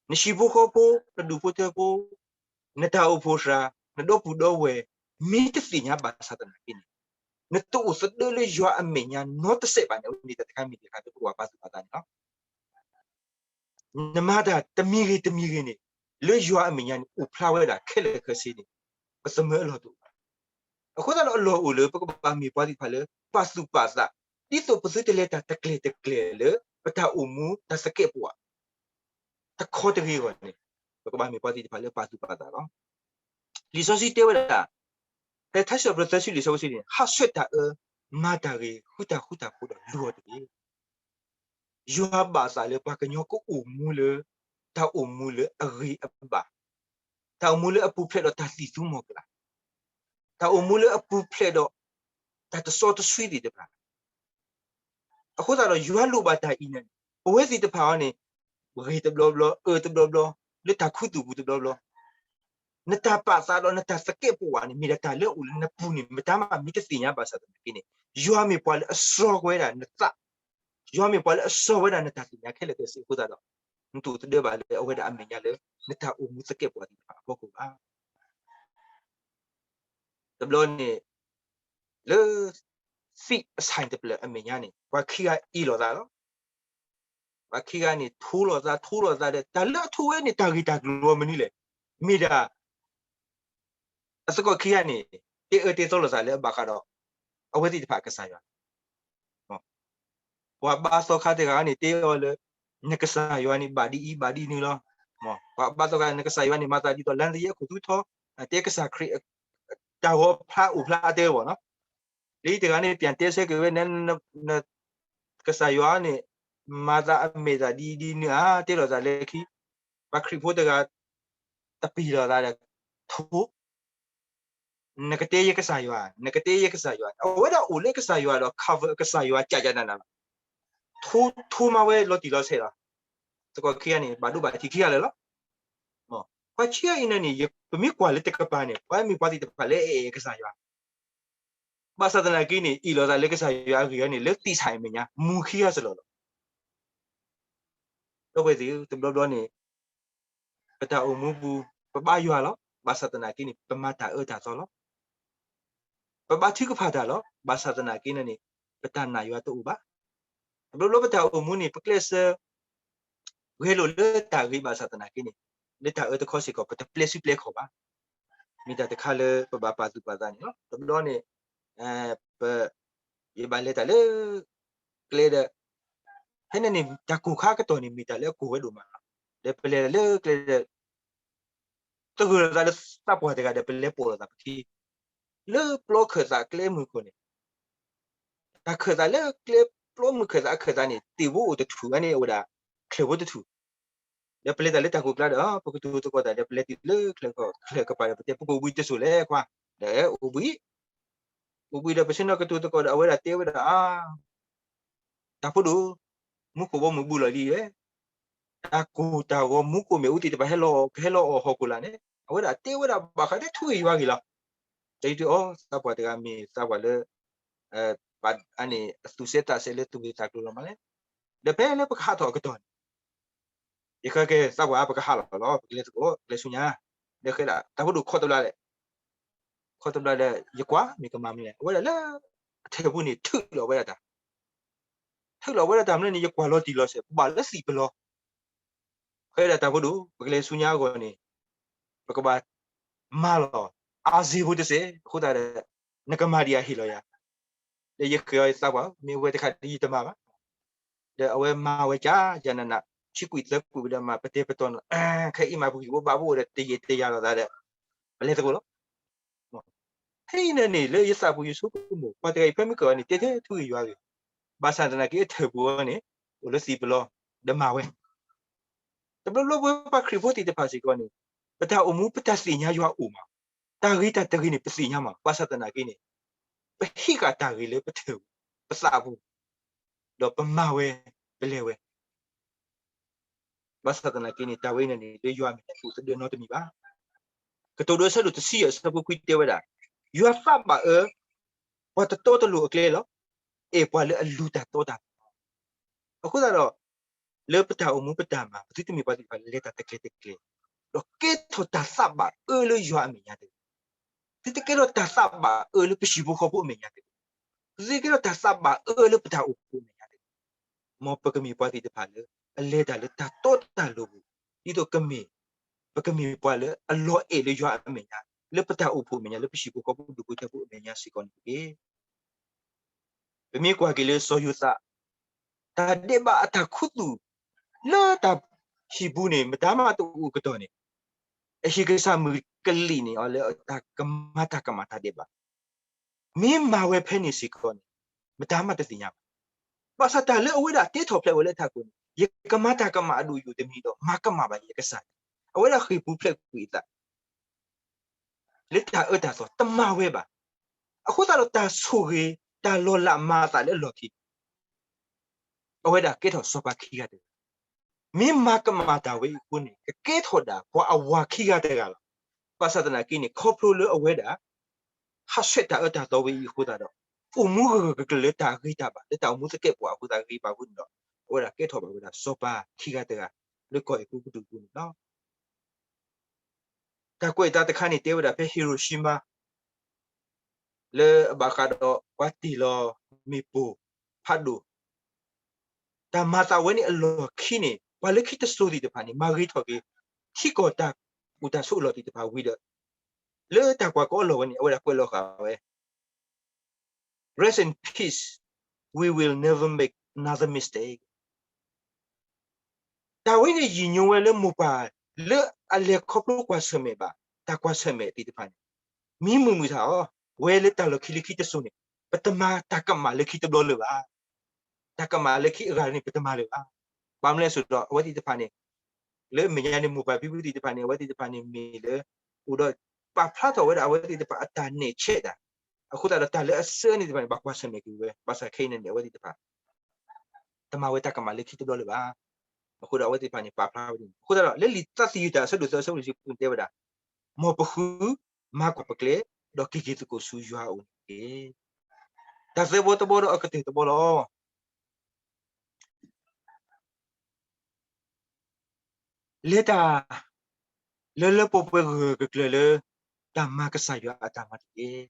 နဟံၣ်ဖိဃီဖိ, နဒူၣ်ဖိထၢဖိ, နတၢ်အိၣ်ဖှိၣ်သရၣ်, နဒီပုၢ်ဒီဝဲၢ် မ့ၢ်တသ့ၣ်ညါဘၣ်ဆၣ်သနာ်က့န့ၣ် နတအိၣ်သဒၢလၢယွၤအမဲာ်ညါနီတစဲးဘၣ်န့ၣ် အဝဲန့ၣ်တၢ်တခါမ့ၢ်တၢ်တခါလၢပကဘၣ်ပာ်သူၣ်ပာ်သးန့ၣ်လီၤ. နမၤတၢ်တမံၤဂ့ၤတမံၤဂ့ၤန့ၣ် လၢယွၤအမဲာ်ညါန့ၣ် အိၣ်ဖျါဝဲဒၣ်ခဲလၢာ်ခဲဆ့န့ၣ် ပသမၢအလီၢ်တအိၣ်ဘၣ်. အဃိသတးဒီးအလီၢ်အိၣ်လၢပကဘၣ်မ့ၢ်ပှၤသ့ၣ်တဖၣ်လၢ ပာ်သူၣ်ပာ်သး ဒ်သိးပသုတလဲၤတၢ်တကျဲၤတကျဲၤလၢ ပတၢ်အိၣ်မူတၢ်သကဲးပဝး တခီတဂ့ၤအဂီၢ်န့ၣ် ပကဘၣ်မ့ၢ်ပှၤသ့ၣ်တဖၣ်လၢပာ်သူၣ်ပာ်သးလီၤ. လံာ်စီဆှံတဲဝဲဒၣ် ဖဲထါစံးပတြၢၤသၢဆံလွံၢ်ဆၢဖိတဆံန့ၣ် ဟးဆှဲးတၢ်အၢ မၤတၢ်ဂ့ၤ ဃုတၢ်ဃူတၢ်ဖိးဒီးလူၤအီၤတက့ၢ်. ယွၤဘၣ်သးလၢပှၤကညီကအိၣ်မူလၢ တၢ်အိၣ်မူလၢအဂ့ၤအဘၣ်, တၢ်အိၣ်မူလၢအပူၤဖျဲးဒီးတၢ်သံၣ်သူမီၢ်ကလာ်, တၢ်အိၣ်မူလၢအပူၤဖျဲးဒီး တၢ်တစီတဆှံသ့ၣ်တဖၣ် အဃိသတးဒီးယွၤလိၣ်ဘၣ်တၢ်အံၤန့ၣ် ပဝဲသ့ၣ်တဖၣ်အံၤန့ၣ် ဂ့ၤတဘျီဘျီ အၢတဘျီဘျီ လၢတၢ်ခူသူၣ်ပူၤတဘျီဘျီ နတၢ်ပာ်သးဒီးနတၢ်သကဲးပဝးန့ၣ် မ့ၢ်ဒၣ်တၢ်လၢအအိၣ်လၢနပူၤန့ၣ် မတၤမးမ့ၢ်တသ့ၣ်ညါဘၣ်ဆၣ်သနာ်က့န့ၣ် ယွၤမ့ၢ်ပှၤလၢအစှီၤဝဲဒၣ်နသး, ယွၤမ့ၢ်ပှၤလၢအစှီၤဝဲဒၣ်နတၢ်သ့ၣ်ညါခဲလၢာ်ခဲဆ့အဃိသတးဒီး နတအိၣ်သဒၢဘၣ်လၢအဝဲဒၣ်အမဲာ်ညါလၢ နတၢ်အိၣ်မူသကဲးပဝးသ့ၣ်တဖၣ်အဖီခိၣ်ဘၣ်. တဘျီန့ၣ် လၢ သံၣ်အဆၣ်တဖျၢၣ်အမဲာ်ညါန့ၣ် ပှၤခံဂၤအ့ၣ်လိာ်သးလီၤ. ပှၤခံဂၤန့ၣ် ထိလိာ်သး ထိလိာ်သးဒီး တၢ်လၢအထိဝဲန့ၣ် တၢ်ဂ့ၢ်တၢ်ကျိၤမနုၤလဲၣ်, မ့ၢ်ဒၣ် အသကိးခံဂၤန့ၣ် တဲအၢတဲသီလိာ်သးလၢအဘၣ်ဃးဒီး အဝဲသ့ၣ်တဖၣ်အကစၢ်ယွၤ ပှၤဘါသီခါတဂၤန့ၣ် တဲအီၤလၢ နကစၢ်ယွၤန့ၣ် ဘၣ်ဒ်အံၤ ဘၣ်ဒ်နုၤလီၤ. ပှၤဘါသီခါ နကစၢ်ယွၤန့ၣ် မၤသးဒ်သိး လါသယဲၢ်ခိၣ်သူထီ, တဲကစၢ်ခရံာ် တၢ်ဂီၤဖျါအိၣ်ဖျါအါတဲဘၣ်နီၤ. လၢတဂၤန့ၣ် ပြန်တဲဆၢက့ၤဝဲ န ကစၢ်ယွၤန့ၣ် မၤသးအမဲာ်သးဒ်အံၤဒ်နုၤဧါ တဲလိာ်သးလၢခံ, ပှၤခရံာ်ဖိတဂၤ တပ့ၤလိာ်သးဒီး ထိ နကတဲယကစၢ်ယွၤ, နကတဲယကစၢ်ယွၤ, အဝဲဒၣ်အိၣ်လၢကစၢ်ယွၤဒီး cover ကစၢ်ယွၤ ကးကးနးနးလီၤ. ထိ ထိမးဝဲလီၤတံၢ်လီၤဆဲးလီၤ. သကိးခံဂၤန့ၣ် ဘၣ်ဒိဘၣ်ထံးခံဂၤလၢာ်လီၤ. ပှၤခံဂၤအံၤန့ၣ်န့ၣ် ပမ့ၢ်ကွၢ်လၢတကပၤန့ၣ် ပှၤမ့ၢ်ပှၤသ့ၣ်တဖၣ်လၢအအဲၣ်ကစၢ်ယွၤ ဘၣ်ဆၣ်သနာ်က့န့ၣ် အ့ၣ်လိာ်သးလၢကစၢ်ယွၤအဂ့ၢ်အံၤန့ၣ် လၢသံၣ်ဆၣ်အမဲာ်ညါ မူခံဂၤစ့ၢ်လီၤလီၤ. ဒီပုၢ်ဝဲၢ်သ့ၣ်ဧၢ, တဘျီဘျီန့ၣ် ပတၢ်အိၣ်မူပူၤ ပဘါယွၤလီၤ. ဘၣ်ဆၣ်သနာ်က့န့ၣ် ပမၤတၢ်အၢတၢ်သီလီၤ. ပဘါထုကဖၣ်တၢ်လီၤ. ဘၣ်ဆၣ်သနာ်က့န့ၣ် ပတၢ်နာ်ယွၤတအိၣ်ဘၣ်. တဘျီဘျီပတၢ်အိၣ်မူန့ၣ် ပကျဲးစၢး ဂဲၤလိာ်လၢတၢ်ဂ့ၤဘၣ်ဆၣ်သနာ်က့န့ၣ် လၢတၢ်အၢတခီစ့ၢ်ကီး ပတပျဲစုပျဲခီၣ်ဘၣ်. မ့ၢ်တၢ်တခါလၢပဘၣ်ပာ်သူၣ်ပာ်သးန့ၣ်လီၤ. တဘျီန့ၣ် ပ ယဘၣ်လဲၤတၢ်လၢ ကျဲဒီး ဖဲန့ၣ်န့ၣ် တၢ်ကိၢ်ခါကတီၢ်န့ၣ် မ့ၢ်တၢ်လၢအကိၢ်ဝဲဒိၣ်မးလီၤ. ဒီးပလဲၤတၢ်လၢကျဲဒီး သဂၢၢ်လိာ်သးလၢသးပှၢ်တဂၤဒီး ပလဲၤပိာ်လိာ်သးပခံ လၢပျီခၢၣ်သးကျဲမုၢ်ခိၣ်န့ၣ် တၢ်ခၢၣ်သးလၢကျဲပျီမုၢ်ခၢၣ်သးအခၢၣ်သးန့ၣ် တ့ၢ်ဖိအိၣ်တထူၣ်န့ၣ် အဝဲဒၣ် ချၢၣ်ဖိတထူၣ် ဒီးပလဲၤတၢ်လၢတၢ်ကိၢ်ကျါဒီး ပကတိၤသကိးတၢ်ဒီး ပလဲၤတုၤလၢချၢၣ်ကပၤဒီး ပတဲ ပကအိၣ်ဘှံးတစိၢ်လဲၣ်ခွါ, ဒီးအိၣ်ဘှံး, အိၣ်ဘှံးဒီး ပဆ့ၣ်နီၤကတိၤသကိးဒီး အဝဲဒၣ်တဲဝဲဒၣ် အါ တၢ်ဖိဒိၣ်, မူခိၣ်ဘီမုၢ်ဘုလီၤလံ, တၢ်ကိၢ်တၢ်ဂီၤ မူခိၣ်မ့ၣ်အူသ့ၣ်တဖၣ်ဟဲလီၤ ကဟဲလီၤအီၣ်ဟီၣ်ခိၣ်လာ်န့ၣ် အဝဲဒၣ်တဲဝဲဒၣ်ဘၣ်ဃးဒီးထူဂ့ၢ်ယွၤဂ့ၢ်လီၤ. တၢ်အံၤတအီ သးပှၢ်တဂၤမ့ၢ်သးပှၢ်လၢ အန့ၣ် အသူၣ်စဲသးစဲလၢသူၣ်ဂ့ၢ်သးကျိၤလီၤမးလဲၣ်. ဒီးဖဲလၢပကဟးထီၣ်အကတီၢ်န့ၣ် ယဃဲကဲသးပှၢ် ပကဟးလီၤလီၤ ပကလဲၤသကိး ကလဲၤဆူညါ, ဒီးဃဲဒၣ် တၢ်ဖိဒိၣ်ခီတဘျီလဲၣ်, ခီတဘျီဒီး ယကွၢ်မ့ၢ်ကမၤမနုၤလဲၣ် အဝဲဒၣ်လၢ အထၢၣ်ပူၤန့ၣ် ထုးလီၤဝဲဒၣ်တၢ်, ထုးလီၤဝဲဒၣ်တၢ်မနုၤန့ၣ် ယကွၢ်လီၤတံၢ်လီၤဆဲး ပဘၣ်လၢသံၣ်ပလီၢ် ဃဲဒၣ်တၢ်ဖိဒိၣ် ပကလဲၤဆူညါအဂီၢ်န့ၣ် ပကဘၣ်မၤလီၤ အါစ့ဖိတစဲး အဃိသတးဒီး နကမၤဒံးအဟ့ၣ်လီၤယၤ, ဒီးယဃ့အီၤသးပှၢ် မ့ၢ်အဝဲတခါဒ်ယတမၤဘၣ်, ဒီးအဝဲမၤဝဲကၠးယၤနးနး ဆံကွံာ်သၢကွံာ်ဝံၤဒီးမၤ ပတဲပတီၢ်နီၤ ခဲအံၤမၤပဂံၢ်ဘိဘၣ်ဘိဒီး တယံာ်တယၤလိာ်သးဒီး ပလဲၤသကိးလီၤ. ဖဲအံၤန့ၣ်န့ၣ် လၢယသးပူၤယဆိကမိၣ် ပှၤတဂၤအံၤဖဲမုၢ်ကီၢ်န့ၣ် တဲထဲထူဂ့ၢ်ယွၤဂ့ၢ်, ဘၣ်ဆၣ်သနာ်က့အထၢၣ်ပူၤအံၤန့ၣ် အိၣ်လၢသံၣ်ပလီၢ် ဒီးမၤဝဲ တဘျီဘျီပဝဲပှၤခရံာ်ဖိသ့ၣ်တဖၣ်စ့ၢ်ကီးန့ၣ် ပတၢ်အိၣ်မူပတၢ်သ့ၣ်ညါယွၤအိၣ်မး, တၢ်ဂ့ၤတၢ်တဂ့ၤန့ၣ် ပသ့ၣ်ညါမး ဘၣ်ဆၣ်သနာ်က့န့ၣ် ပဟ့ၣ်ဃာ်တၢ်ဂ့ၤလၢပထၢၣ်ပူၤ ပသးပူၤ ဒီးပမၤဝဲ ပလဲၤဝဲ ဘၣ်ဆၣ်သနာ်က့န့ၣ် တၢ်ဝဲအံၤန့ၣ်န့ၣ် လၢယွၤအမဲာ်ညါတအိၣ်သဒၢနီတမံၤဘၣ်. ကတိၤဒိအဆၢဒိၣ်တဆံယဲၢ်အဆၢဖိခွံတဲဝဲဒၣ်, ယွၤသးဘၣ်အၢ ပှၤတတီတလိၤအကျဲလီၤ, အဲၣ်ပှၤလၢအလူၤတၢ်တီတၢ်လိၤလီၤ. အဃိသတးဒီး လၢပတၢ်အိၣ်မူပတၢ်မၤ ပသုတမ့ၢ်ပှၤသ့ၣ်တဖၣ်လၢလဲၤတၢ်တကျဲၤတကျဲၤ, ဒီးကဲထီၣ်တၢ်သးဘၣ်အၢလၢယွၤအမဲာ်ညါတဂ့ၤ. သုတကဲထီၣ်တၢ်သးဘၣ်အၢလၢပဟံၣ်ဖိဃီဖိအမဲာ်ညါတဂ့ၤ. ပသုကဲထီၣ်တၢ်သးဘၣ်အၢလၢပတၢ်အိၣ်ဖှိၣ်မဲာ်ညါတဂ့ၤ. မ်ပကမ့ၢ်ပှၤသ့ၣ်တဖၣ်လၢ အလဲၤတၢ်လၢတၢ်တီတၢ်လိၤပူၤ, ဒ်သိးကမ့ၢ်, ပကမ့ၢ်ပှၤလၢအလီၤအဲၣ်လၢယွၤအမဲာ်ညါ, လၢပတၢ်အိၣ်ဖှိၣ်မဲာ်ညါ, လၢပဟံၣ်ဖိဃီဖိဒူၣ်ဖိထၢဖိအမဲာ်ညါစ့ၢ်ကီးန့ၣ်တက့ၢ်. ပမ့ၢ်ကွၢ်က့ၤလၢစီၤယိၤသး, တၢ်ဒဲးဘးအတၢ်ခူသူၣ် လၢတၢ်ဟံၣ်ပူၤန့ၣ် မတၤမးတအိၣ်ကတီၢ်န့ၣ်, အဟံၣ်ကစၢ်မုၣ်ကလံၣ်န့ၢ်အီၤလၢတၢ်ကမၤတၢ်ကမၣ်တၢ်ဒဲးဘး, မ့ၢ်မၤဝဲဖဲန့ၣ်စ့ၢ်ကီးန့ၣ် မတၤမးတသ့ၣ်ညါဘၣ်. ဘၣ်ဆၣ်တၢ်လၢအဝဲဒၣ်တဲထီၣ်ဖျါဝဲလၢအထးခိၣ်န့ၣ်, ယကမၤတၢ်ကမၣ်အဒိၣ်ယိာ်တမံၤဒီး မၤကမၣ်ဘၣ်ယကစၢ်န့ၣ်, အဝဲဒၣ်ဃ့ၢ်ပူၤဖျဲးကွံာ်အသး လၢတၢ်အၢတၢ်သီတမၤဝဲဘၣ်. အဃိသတးဒီးတၢ်ဆိၣ်ဂ့ၤ တၢ်လီၤလးမၤအသးလၢအလီၢ်ခံ အဝဲဒၣ်ကဲထီၣ်စီၤပၤခံဂၤတဂၤ, မ့ၢ်မၤကမၣ်တၢ်ဝဲအံၤအဃိန့ၣ် ကကဲထီၣ်ဒၣ်ပှၤအဝၤခံဂၤတဂၤလီၤ. ဘၣ်ဆၣ်သနာ်က့န့ၣ် ခီဖျိလၢအဝဲဒၣ် ဟးဆှဲးတၢ်အၢတၢ်သီဝဲအံၤအဃိသတးဒီး အိၣ်မူဂၢၢ်ဂၢၢ်ကျၢၤကျၢၤလၢတၢ်ဂ့ၤတၢ်ဘၣ် လၢတၢ်အိၣ်မူသကဲးပဝးအဃိသတးဂ့ၤဘၣ်အဃိန့ၣ်ဒီး အဝဲဒၣ်ကဲထီၣ်ဘၣ်ဝဲဒၣ်စီၤပၤခံဂၤတဂၤ လၢကီၢ်အဲၤကူပတူးပူၤန့ၣ်လီၤ. တၢ်ကွဲးအသးတခါန့ၣ် တဲဝဲဒၣ်ဖဲ Hiroshima လၢအဘၣ်ဃးဒီးပှၤတ့ၢ်လီၤမ့ၣ်ပိၢ်ဖးဒိၣ်, တၢ်မၤသးဝဲန့ၣ်အလီၢ်ခံန့ၣ် ပှၤလၢခံတစိၤသ့ၣ်တဖၣ်န့ၣ် မၤဂ့ၤထီၣ်က့ၤ ထံကီၢ်တၢ်အိၣ်တၢ်ဆိးအလီၢ်သ့ၣ်တဖၣ်ဝံၤဒီး လၢတၢ်ကွၢ်ကီအလီၢ်ဝဲန့ၣ် အဝဲဒၣ်ကွဲးလီၤဃာ်ဝဲ Rest in peace, we will never make another mistake. တၢ်ဝဲန့ၣ်ယံာ်ညိဝဲလၢမိၢ်ပၢ်လၢအလဲၤခီဖျိကွၢ်ဆၢၣ်မဲာ်ဘၣ် တၢ်ကွၢ်ဆၢၣ်မဲာ်သ့ၣ်တဖၣ်န့ၣ် မံမုာ်မုာ်ထီၣ်အီၤ, ဝဲလၢတၢ်လီၢ်ခံလၢခံတစိၤန့ၣ် ပတမၤတၢ်ကမၣ်လၢခံတဘျီလၢၤဘၣ်. တၢ်ကမၣ်လၢခံအဂၤန့ၣ် ပတမၤလၢၤဘၣ်. ဘၣ်မနုၤလဲၣ်ဆိုတော့ အဝဲသ့ၣ်တဖၣ်န့ၣ် လၢအမဲာ်ညါန့ၣ် မိၢ်ပၢ်ဖံဖုသ့ၣ်တဖၣ်န့ၣ် အဝဲသ့ၣ်တဖၣ်န့ၣ်မ့ၢ်လၢ အိၣ်ဒီးပာ်ဖျါထီၣ်ဝဲဒၣ်အဝဲသ့ၣ်တဖၣ်အတၢ်နဲၣ်ဆဲးတၢ်, အဃိသတးဒီးတၢ်လၢအစၢန့ၣ်တဖၣ်န့ၣ် ဘၣ်ကွၢ်ဆၢၣ်မဲာ်က့ၤဝဲ, ဘၣ်ဆၣ်ခဲအံၤန့ၣ် အဝဲသ့ၣ်တဖၣ် တမၤဝဲတၢ်ကမၣ်လၢခံတဘျီလၢၤဘၣ်. အဃိဒီးအဝဲသ့ၣ်တဖၣ်န့ၣ် ပာ်ဖျါဝဲဒ်န့ၣ်. အဃိသတးဒီး လၢလံာ်တၢ်သယုၢ်တၢ်အဆၢဒိၣ်သၢအဆၢဖိတဆံဃုန့ၣ်တဲဝဲဒၣ်, မ်ပဃုမၤကွၢ်ပကျဲ, ဒီးက့ၤက့ၤသကိးဆူယွၤအအိၣ်န့ၣ်တက့ၢ်. တၢ်သၢဘီတဘီဒီးအကတၢၢ်တဘီလီၤ. လဲၤတၢ်လၢလၢပှဲၤပှဲၤဂၢၢ်ဂၢၢ်ကျၢၤကျၢၤလၢ တၢ်မၤကစၢ်ယွၤအတၢ်မၤတက့ၢ်.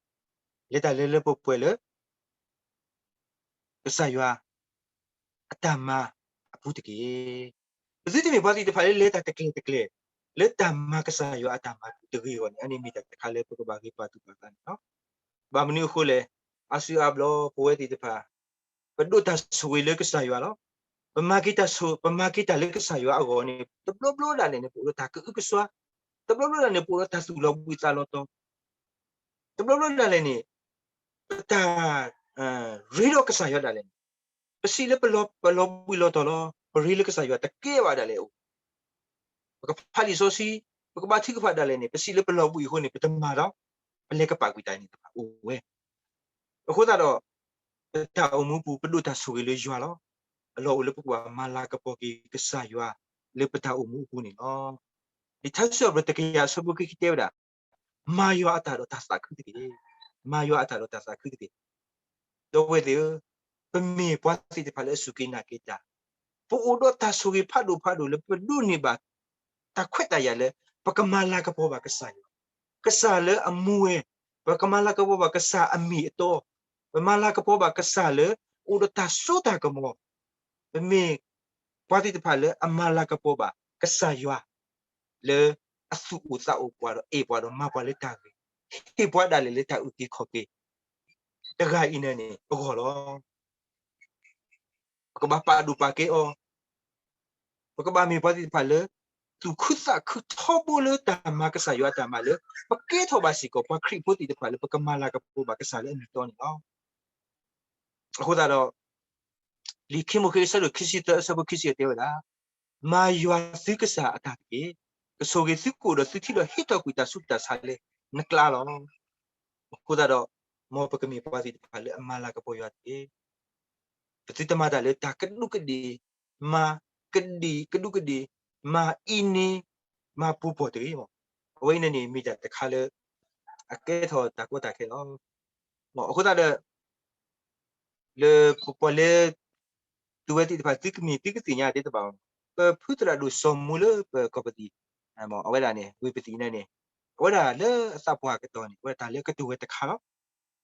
လဲၤတၢ်လၢလၢပှဲၤပှဲၤလၢ ကစၢ်ယွၤအတၢ်မၤအပူၤတက့ၢ်. ပသုတမ့ၢ်ပှၤသ့ၣ်တဖၣ်လၢလဲၤတၢ်တကျဲၤတကျဲၤ လၢတၢ်မၤကစၢ်ယွၤအတၢ်မၤပူၤတဂ့ၤအဂီၢ်န့ၣ် အန့ၣ်မ့ၢ်တၢ်တခါလၢပကဘၣ်ဂ့ၤပာ်သူၣ်ပာ်သးန့ၣ်လီၤ. ဘၣ်မနုၤအဃိလဲၣ်, အါစုအါဘျီပဝဲသ့ၣ်တဖၣ် ပဒိးတၢ်ဆိၣ်ဂ့ၤလၢကစၢ်ယွၤလီၤ. ပမၤက့ၤတၢ်ဆိၣ်, ပမၤက့ၤတၢ်လၢကစၢ်ယွၤအဂီၢ်န့ၣ် တဘျီဘျီဒၣ်လဲာ်န့ၣ် ပအိၣ်ဒီးတၢ်ကအုကစွါ, တဘျီဘျီဒၣ်န့ၣ် ပအိၣ်ဒီးတၢ်သူၣ်လီၤဘှံးသးလီၤတီၤ, တဘျီဘျီဒၣ်လဲာ်န့ၣ် ပတၢ် ရ့ဒီးကစၢ်ယွၤဒၣ်လဲာ်န့ၣ် ပစံးလၢပလီၤ, ပလီၤဘှံးလီၤတီၤလီၤ, ပရ့လၢကစၢ်ယွၤတကဲဘၣ်ဒၣ်လဲာ်အိၣ်, ပကဖးလံာ်စီဆှံ, ပကဘါထုကဖၣ်ဒၣ်လဲာ်န့ၣ် ပစံးလၢပလီၤဘှံးအဃိန့ၣ် ပတမၤဒီး ပလဲၤကပာ်ကွံာ်တၢ်န့ၣ်တဖၣ်အိၣ်ဝဲ. အဃိသတးဒီး ပတၢ်အိၣ်မူပူၤ ပဒိးတၢ်ဆိၣ်ဂ့ၤလၢယွၤလီၤ. အလီၢ်အိၣ်လၢပကဘၣ်မၤလၤကပီၤက့ၤကစၢ်ယွၤ လၢပတၢ်အိၣ်မူအပူၤန့ၣ်လီၤ. လံာ်ထါစံးထီၣ်ပတြၢၤတကယၤအဆၢဖိခံဆံခံတဲဝဲဒၣ်, မၤယွၤအတၢ်ဒီးတၢ်သးခုတက့ၢ်. မၤယွၤအတၢ်ဒီးတၢ်သးခုတက့ၢ်. ဒီပုၢ်ဝဲၢ်သ့ၣ်ဧၢ, ပမ့ၢ်ပှၤသ့ၣ်တဖၣ်လၢအစူၢ်က့ၤနာ်က့ၤတၢ်, ပအိၣ်ဒီးတၢ်ဆိၣ်ဂ့ၤဖးဒိၣ်ဖးဒိၣ်လၢပဒိးန့ၢ်ဘၣ် တၢ်ခွဲးတၢ်ယာ်လၢ ပကမၤလၤကပီၤဘၣ်ကစၢ်ယွၤ, ကစၢ်လၢအမူဝဲ, ပကမၤလၤကပီၤဘၣ်ကစၢ်အမ့ၢ်အတီ, ပမၤလၤကပီၤဘၣ်ကစၢ်လၢ အိၣ်ဒီးတၢ်စိတၢ်ကမီၤ, ပမ့ၢ်ပှၤသ့ၣ်တဖၣ်လၢအမၤလၤကပီၤဘၣ်ကစၢ်ယွၤ လၢအသူၣ်အိၣ်သးအိၣ်ပှၤဒီးအဲၣ်ပှၤဒီးမၤပှၤလၢတၢ်ဂ့ၤ, ဟ့ၣ်ပှၤဒၣ်လဲာ်လၢတၢ်အုၣ်က့ၤခီၣ်က့ၤ တဂၤအံၤန့ၣ်န့ၣ် အဂီၢ်လီၤ. ပကဘၣ်ပာ်ဒိၣ်ပာ်ကဲအီၤ, ပကဘၣ်မ့ၢ်ပှၤသ့ၣ်တဖၣ်လၢ သူၣ်ခုသးခုထီဘိလၢတၢ်မၤကစၢ်ယွၤအတၢ်မၤလၢ ပကဲထီၣ်ဘၣ်စ့ၢ်ကီးပှၤခရံာ်ဖိသ့ၣ်တဖၣ်လၢပကမၤလၤကပီၤဘၣ်ကစၢ်လၢအမ့ၢ်အတီန့ၣ်လီၤ. အဃိသတးဒီး လံာ်ခံမိၤၡ့အဆၢဒိၣ်ခံဆံသၢအဆၢဖိခံဆံအတဲဝဲဒၣ်, မၤယွၤသုကစၢ်အတၢ်တက့ၢ်. ကဆိၣ်ဂ့ၤသုကအိၣ်ဒီးသုထံဒီးဟ့ၣ်ထီၣ်ကွံာ်တၢ်ဆူးတၢ်ဆါလၢနကျါလီၤ. အဃိသတးဒီး မ်ပကမ့ၢ်ပှၤသ့ၣ်တဖၣ်လၢအမၤလၤကပီၤယွၤတက့ၢ်. ပသုတမၤတၢ်လၢတၢ်ကဒူးကဒ့ၣ်, မၤကဒံကဒူးကဒ့ၣ်, မၤအံးန့ၢ်, မၤပူၤပီၢ်တဂ့ၤ. အဝဲအံၤန့ၣ်န့ၣ် မ့ၢ်တၢ်တခါလၢ အကဲထီၣ်တၢ်ကီတၢ်ခဲလီၤ. အဃိသတးဒီး လၢပပှၤလၢ သုဝဲသ့ၣ်တဖၣ် သုကမ့ၢ်သုကသ့ၣ်ညါသ့တဘၣ်, ပဖုသရၣ်ဒိၣ်စီၤမူလၢပကီၢ်ပသံၣ်, အဝဲဒၣ်န့ၣ် ဝ့ၢ်ပသံၣ်န့ၣ်န့ၣ်, အဝဲဒၣ်လၢအသးပှၢ်ကတီၢ်န့ၣ် အဝဲဒၣ်တၢ်လၢကတိၤဝဲတခါလီ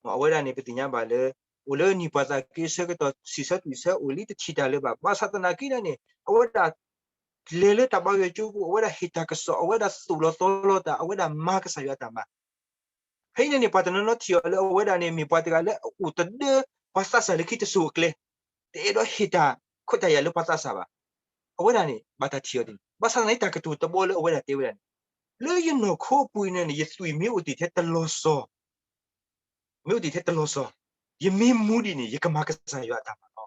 ၤ. အဝဲဒၣ်န့ၣ် ပသ့ၣ်ညါဘၣ်လၢ အိၣ်လၢနံၣ်ပှၤသးက့အဆၢကတီၢ် စံးဆၢတူၢ်ဆၢ အိၣ်လံတထံၣ်တၢ်လၢၤဘၣ်. ဘၣ်ဆၣ်သနာ်က့န့ၣ် အဝဲဒၣ် လဲၤလၢတၢ်ဘါယွၤကၠိပူၤ အဝဲဒၣ်ဟ့ၣ်တၢ်ကစီၣ် အဝဲဒၣ်သိၣ်လီၤသီလီၤတၢ် အဝဲဒၣ်မၤကစၢ်ယွၤအတၢ်မၤ ဖဲအံၤန့ၣ်န့ၣ် ပှၤတနီၤနီၤထံၣ်အီၤလၢအဝဲဒၣ်န့ၣ် မ့ၢ်ပှၤတဂၤလၢအအိၣ်တဒၢ ပှၤသးစၢ်လၢခံတစိၤအကျဲ, တအဲၣ်ဒိးဟ့ၣ်တၢ်ခွဲးတၢ်ယာ်လၢပှၤသးစၢ်ဘၣ်. အဝဲဒၣ်န့ၣ် ဘၣ်တၢ်ထံၣ်အီၤဒ်န့ၣ် ဘၣ်ဆၣ်သနာ်က့ တၢ်ကတိၤတဘီလၢအဝဲဒၣ်တဲဝဲဒၣ်န့ၣ် လၢယနီၢ်ခိအပူၤအံၤန့ၣ်န့ၣ် ယသွံၣ်မ့ၢ်အိၣ်တ့ၢ်ထဲတလီၤစီၤ မ့ၢ်အိၣ်တ့ၢ်ထဲတလီၤစီၤ, ယမ့ၢ်မူဒ်န့ၣ် ယကမၤကစၢ်ယွၤအတၢ်မၤလီၤ.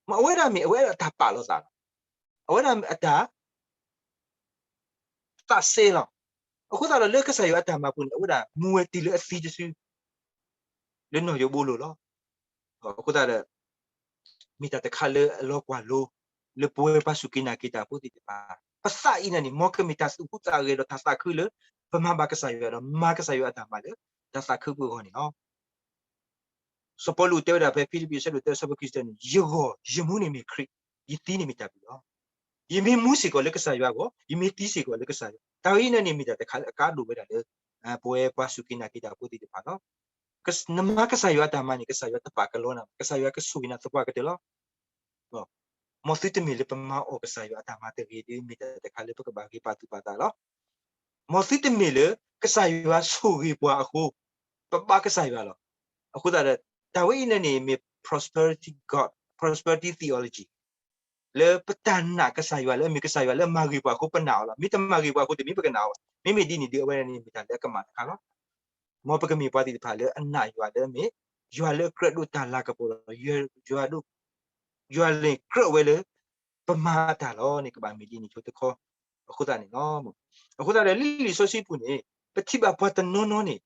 မ့ၢ်အဝဲဒၣ်မ့ၢ် အဝဲဒၣ်အတၢ်ပာ်လီၤသးလီၤ. အဝဲဒၣ်အတၢ် သးစဲလီၤ. အဃိသတးဒီး လၢကစၢ်ယွၤအတၢ်မၤပူၤန့ၣ် အဝဲဒၣ်မူဝဲတုၤလၢအသံတစု လၢနီၢ်ယိၤဘိလိၤလီၤ. အဃိသတးဒီး မ့ၢ်တၢ်တခါလၢအလီၤကွၢ်လိ လၢပဝဲပှၤစူၢ်က့ၤနာ်က့ၤတၢ်ဖိသ့ၣ်တဖၣ် ပသးအံၤန့ၣ်န့ၣ် မ်ကမ့ၢ်တၢ်သူၣ်ဟူသးဂဲၤဒီးတၢ်သးခုလၢ ပမၤဘၣ်ကစၢ်ယွၤဒီး မၤကစၢ်ယွၤအတၢ်မၤလၢ တၢ်သးခုပူၤအဂီၢ်န့ၣ်လီၤ. စီၤပီလူးတဲဝဲဒၣ်ဖဲဖံလံးပံၤအဆၢဒိၣ်တၢအဆၢဖိခံဆံတၢန့ၣ် ယဂီၢ်ယမူန့ၣ်မ့ၢ်ခရံာ်, ယသံန့ၣ်မ့ၢ်တၢ်ဘျုးလီၤ. ယမ့ၢ်မူစ့ၢ်ကီးလၢကစၢ်ယွၤအဂီၢ်, ယမ့ၢ်သံစ့ၢ်ကီးလၢကစၢ်ယွၤ, တၢ်ဂ့ၢ်န့ၣ်န့ၣ်မ့ၢ်တၢ်တခါလၢအကါဒိၣ်ဝဲဒၣ်လၢ ပဝဲပှၤစူၢ်က့ၤနာ်က့ၤတၢ်ဖိသ့ၣ်တဖၣ်လီၤ. နမၤကစၢ်ယွၤအတၢ်မၤန့ၣ် ကစၢ်ယွၤတပာ်ကလီနၤ, ကစၢ်ယွၤကဆိၣ်ဂ့ၤနၤသပှၢ်ကတၢၢ်လီၤ. မ်သုတမ့ၢ်လၢပမၤအီၣ်ကစၢ်ယွၤအတၢ်မၤတဂ့ၤဒ် မ့ၢ်တၢ်တခါလၢပကဘၣ်ဂ့ၤပာ်သူၣ်ပာ်သးလီၤ. မ်သုတမ့ၢ်လၢကစၢ်ယွၤဆိၣ်ဂ့ၤပှၤအဃိ ပဘၣ်ကစၢ်ယွၤလီၤ. အဃိသတးဒီး တၢ်ဝဲအံၤန့ၣ်န့ၣ် မ့ၢ် prosperity God, prosperity theology လၢပတၢ်နာ်ကစၢ်ယွၤလၢအမ့ၢ်ကစၢ်ယွၤလၢအမၤဂ့ၤပှၤအဃိ ပနာ်အီၤလီၤ. မ့ၢ်တမၤဂ့ၤပှၤအဃိ တမ့ၢ်ပကနာ်အီၤဘၣ်. မ့မ့ၢ်ဒ်န့ၣ်ဒီး အဝဲန့ၣ်မ့ၢ်တၢ်လၢအကမၣ်တခါလီၤ. မ်ပကမ့ၢ်ပှၤသ့ၣ်တဖၣ်လၢအနာ်ယွၤလၢအမ့ၢ် ယွၤလၢအကြၢးဒိးတၢ်လၤကပီၤလီၤ. ယွၤဒိး ယွၤလဲၤကြၢးဝဲလၢ ပမၤတၢ်လီၤန့ၣ် ကဘၣ်မ့ၢ်ဒ်န့ၣ်ဆိတခီ အဃိသတးန့ၣ်လီၤ. အဃိသတးဒီး လၢလံာ်စီဆှံပူၤန့ၣ် ပထံၣ်ဘၣ်ပှၤတနီၤနီၤန့ၣ်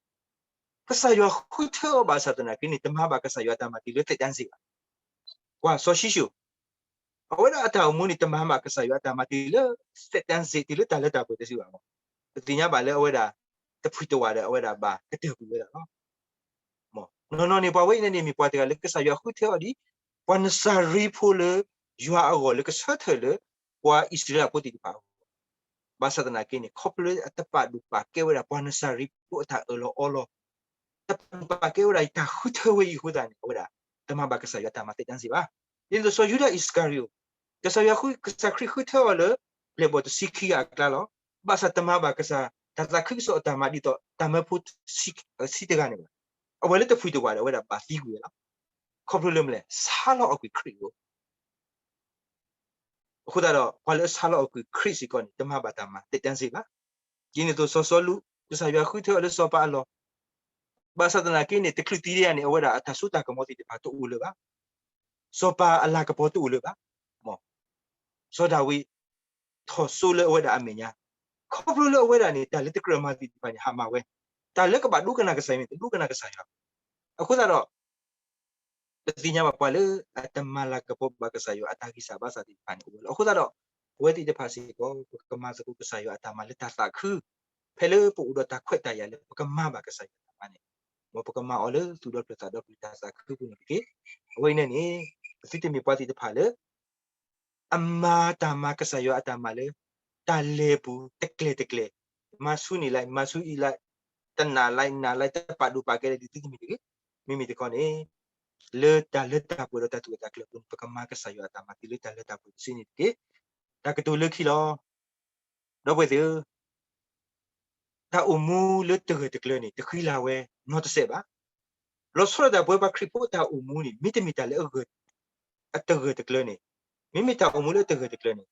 ကစၢ်ယွၤဃုထၢအီၤဘၣ်ဆၣ်သနာ်က့န့ၣ် တမၤဘၣ်ကစၢ်ယွၤအတၢ်မၤတုၤလၢသက်တမ်းစေ့ဘၣ်. ကွၢ်စီၤၡံၣ်ၡိၣ် အဝဲဒၣ်အတၢ်အိၣ်မူန့ၣ် တမၤဘၣ်ကစၢ်ယွၤအတၢ်မၤတုၤလၢ သက်တမ်းစေ့ တုၤလၢတၢ်လၢတၢ်ပှဲၤတစုဘၣ်မး. ပသ့ၣ်ညါဘၣ်လၢအဝဲဒၣ် တဖှံတဝးဒီး အဝဲဒၣ်ဘၣ်ကတၢၢ်ကွံာ်ဝဲဒၣ်လီၤ. နီၢ်နီၢ်န့ၣ် ပှၤဝဲအံၤန့ၣ်န့ၣ် မ့ၢ်ပှၤတဂၤလၢကစၢ်ယွၤဃုထၢအီၤဒ် ပှၤနစၤရ့းဖိလၢ ယွၤအဂီၢ်လၢကဆၢထၢၣ်လၢ ပှၤအံၣ်စရ့လးဖိသ့ၣ်တဖၣ်အဂီၢ်, ဘၣ်ဆၣ်သနာ်က့န့ၣ် ခီဖျိလၢအတပာ်ဒိၣ်ပာ်ကဲဝဲဒၣ် ပှၤနစၤရ့းဖိအတၢ်အၢၣ်လီၤအီလီၤ, တပာ်ဒိၣ်ပာ်ကဲဝဲဒၣ်တၢ်ဃုထၢဝဲအံၤအဃိသတးန့ၣ် အဝဲဒၣ် တမၤဘၣ်ကစၢ်ယွၤအတၢ်မၤသ့ၣ်တန်းစ့ၢ်ဘၣ်. ဒ်သိးစီၤယူဒၤအံၣ်စကၤရံၤအိၣ်, ကစၢ်ယွၤဃု ကစၢ်ခရံာ်ဃုထၢအီၤလၢ ပျဲၢ်ဘီၣ်တဆံခံဂၤအကျါလီၤ. ဘၣ်ဆၣ်တမၤဘၣ်ကစၢ် တၢ်သးခုကစီၣ်အတၢ်မၤဒ်သိး တၢ်မၢဖိဆံ ဆံတဂၤန့ၣ်ဘၣ်. အဝဲလၢတဖှံတဝးဒီး အဝဲဒၣ်ဘၣ်သံကွံာ်ဝဲလီၤ. ခီဖျိလၢမနုၤလဲၣ်, ဆါလီၤအီၤကွံာ်ခရံာ်အဃိ အဃိသတးဒီး ပှၤလၢအဆါလီၤအီၤကွံာ်ခရံာ်စ့ၢ်ကီးန့ၣ် တမၤဘၣ်တၢ်မၤသ့ၣ်တန်းစ့ၢ်ဘၣ်. ဒ်န့ၣ်အသိးစီၤစီလူး ကစၢ်ယွၤဃုထၢအီၤလၢစီၤပၤအလီၢ်, ဘၣ်ဆၣ်သနာ်က့န့ၣ် တချုးသံဒံးဧါန့ၣ် အဝဲဒၣ်အတၢ်စိတၢ်ကမီၤသ့ၣ်တဖၣ်တအိၣ်လၢၤဘၣ်. စီၤပၤအလၤကပီၤတအိၣ်လၢၤဘၣ်. မ် စီၤဒၤဝံး ထီၣ်စိလၢအဝဲဒၣ်အမဲာ်ညါ, ခီဖျိလၢအဝဲဒၣ်န့ၣ် တၢ်လၢတကြၢးမၤသ့ၣ်တဖၣ်န့ၣ် ဟးမၤဝဲ, တၢ်လၢကဘၣ်ဒိကနၣ်ကစၢ်ယွၤန့ၣ် တဒိကနၣ်ကစၢ်ယွၤ. အဃိသတးဒီး ပသ့ၣ်ညါဘၣ်ပှၤလၢအတမၤလၤကပီၤဘၣ်ကစၢ်ယွၤအတၢ်ဂံၢ်စၢ်ဘါစၢ်သ့ၣ်တဖၣ်န့ၣ်အိၣ်ဝဲလီၤ. အဃိသတးဒီး ပဝဲသ့ၣ်တဖၣ်စ့ၢ်ကီး ပကမၤသကိးကစၢ်ယွၤအတၢ်မၤလၢတၢ်သးခု, ဖဲလၢပအိၣ်ဒီးတၢ်ခွဲးတၢ်ယာ်လၢပကမၤဘၣ်ကစၢ်ယွၤအတၢ်မၤန့ၣ်, မ်ပကမၤအီၤလၢသူၣ်ဒီဖျၢၣ်သးဒီဖျၢၣ်တၢ်သးခုပူၤန့ၣ်တက့ၢ်. အဝဲအံၤန့ၣ်န့ၣ် ပသုတမ့ၢ်ပှၤသ့ၣ်တဖၣ်လၢ အမၤတၢ်မၤကစၢ်ယွၤအတၢ်မၤလၢ တၢ်လဲၤပူၤတကျဲၤတကျဲၤ, မၤဆူန့ၣ်လၢ မၤဆူအံၤလၢ တနာ်လၢ နာ်လၢ တပာ်ဒိၣ်ပာ်ကဲလၢ ဒ်သုတမ့ၢ်တဂ့ၤ. မ့မ့ၢ်တခီန့ၣ် လၢတၢ်လၢတၢ်ပှဲၤဒီးတၢ်သူၣ်အုးသးကျဲအပူၤန့ၣ် ပကမၤကစၢ်ယွၤအတၢ်မၤတုၤလၢတၢ်လၢတၢ်ပှဲၤတစုန့ၣ်တက့ၢ်. တၢ်ကတိၤလၢခံလီၤ. ဒီပုၢ်ဝဲၢ်သ့ၣ်ဧၢ, တၢ်အိၣ်မူလၢတဂၢၢ်တကျၢၤန့ၣ် တဃံလၤဝဲနီတစဲးဘၣ်. လီၤဆီဒၣ်တၢ်ပဝဲပှၤခရံာ်ဖိတၢ်အိၣ်မူန့ၣ် မ့တမ့ၢ်တၢ်လၢအဂၢၢ် အတဂၢၢ်တကျၢၤန့ၣ်, မ့မ့ၢ်တၢ်အိၣ်မူလၢအတဂၢၢ်တကျၢၤန့ၣ်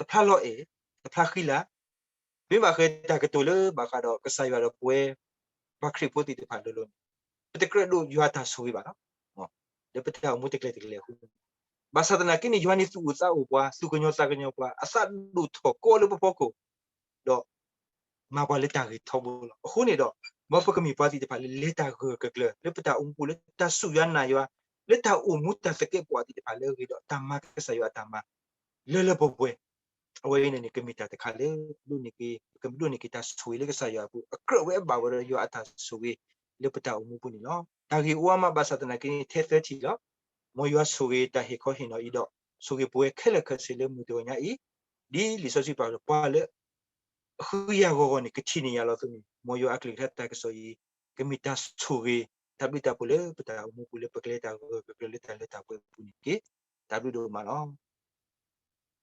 တဖျါလီၤအဲၣ်, တဖျါဃံလၤ, မ့ၢ်ဘၣ်ဃးတၢ်ကတိၤလၢဘၣ်ဃးဒီးကစၢ်ယွၤဒီးပဝဲ ပှၤခရံာ်ဖိသ့ၣ်တဖၣ်လိၤလိၤန့ၣ်, ပတကြၢးဒိးယွၤအတၢ်ဆိၣ်ဂ့ၤဘၣ်လီၤ. လၢပတၢ်အိၣ်မူတကျဲၤတကျဲၤအဃိ, ဘၣ်ဆၣ်သနာ်က့န့ၣ် ယွၤန့ၣ်သူၣ်အိၣ်သးအိၣ်ပှၤ, သူၣ်ကညီၤသးကညီၤပှၤ, အသးဒိၣ်ထီၣ်ကီလၢပဖီခိၣ်, ဒီး မၤပှၤလၢတၢ်ဂ့ၤထီဘိလီၤ. အဃိန့ၣ်ဒီး မ်ပကမ့ၢ်ပှၤသ့ၣ်တဖၣ်လၢလဲၤတၢ်ဂၢၢ်ကကျၢၤ လၢပတၢ်အိၣ်မူပူၤ လၢတၢ်စူၢ်ယွၤနာ်ယွၤ, လၢတၢ်အိၣ်မူတၢ်သကဲးပဝးသ့ၣ်တဖၣ်လၢအဂ့ၤဒီး တၢ်မၤကစၢ်ယွၤအတၢ်မၤ လၢလၢပှဲၤပှဲၤ, အဝဲအံၤန့ၣ်န့ၣ် ကမ့ၢ်တၢ်တခါလၢ ပကဒိးန့ၢ်က့ၤတၢ်ဆိၣ်ဂ့ၤလၢကစၢ်ယွၤအပူၤ အကြၢးဝဲအဘၣ်ဝဲဒီးယွၤအတၢ်ဆိၣ်ဂ့ၤ လၢပတၢ်အိၣ်မူပူၤန့ၣ်လီၤ. တၢ်ဂ့ၢ်အိၣ်အါမးဘၣ်ဆၣ်သနာ်က့န့ၣ် ထဲသၢထံၣ်လီၤ. မ်ယွၤဆိၣ်ဂ့ၤတၢ်ဟ့ၣ်ခီဟ့ၣ်နီၤအံၤဒီး ဆိၣ်ဂ့ၤပဝဲခဲလၢာ်ခဲဆ့လၢမုၢ်တဂီၤညါအံၤ, ဒ်လံာ်စီဆှံပာ်လီၤ ပှၤလၢ အဃုယၤဂီၤဂီၤန့ၣ် ကထံၣ်န့ၢ်ယၤလီၤအသိးန့ၣ် မ်ယွၤအကလုၢ်ကထါတၢ်ကစီၣ်အံၤ ကမ့ၢ်တၢ်ဆိၣ်ဂ့ၤ တၢ်ဘျုးတၢ်ဖှိၣ်လၢပတၢ်အိၣ်မူပူၤလၢပကလဲၤတၢ်ဂၢၢ်ဂၢၢ်ကျၢၤကျၢၤလၢတၢ်လၢတၢ်ပှဲၤအပူၤန့ၣ်တက့ၢ်. တၢ်ဘျုးဒိၣ်မးလီၤ.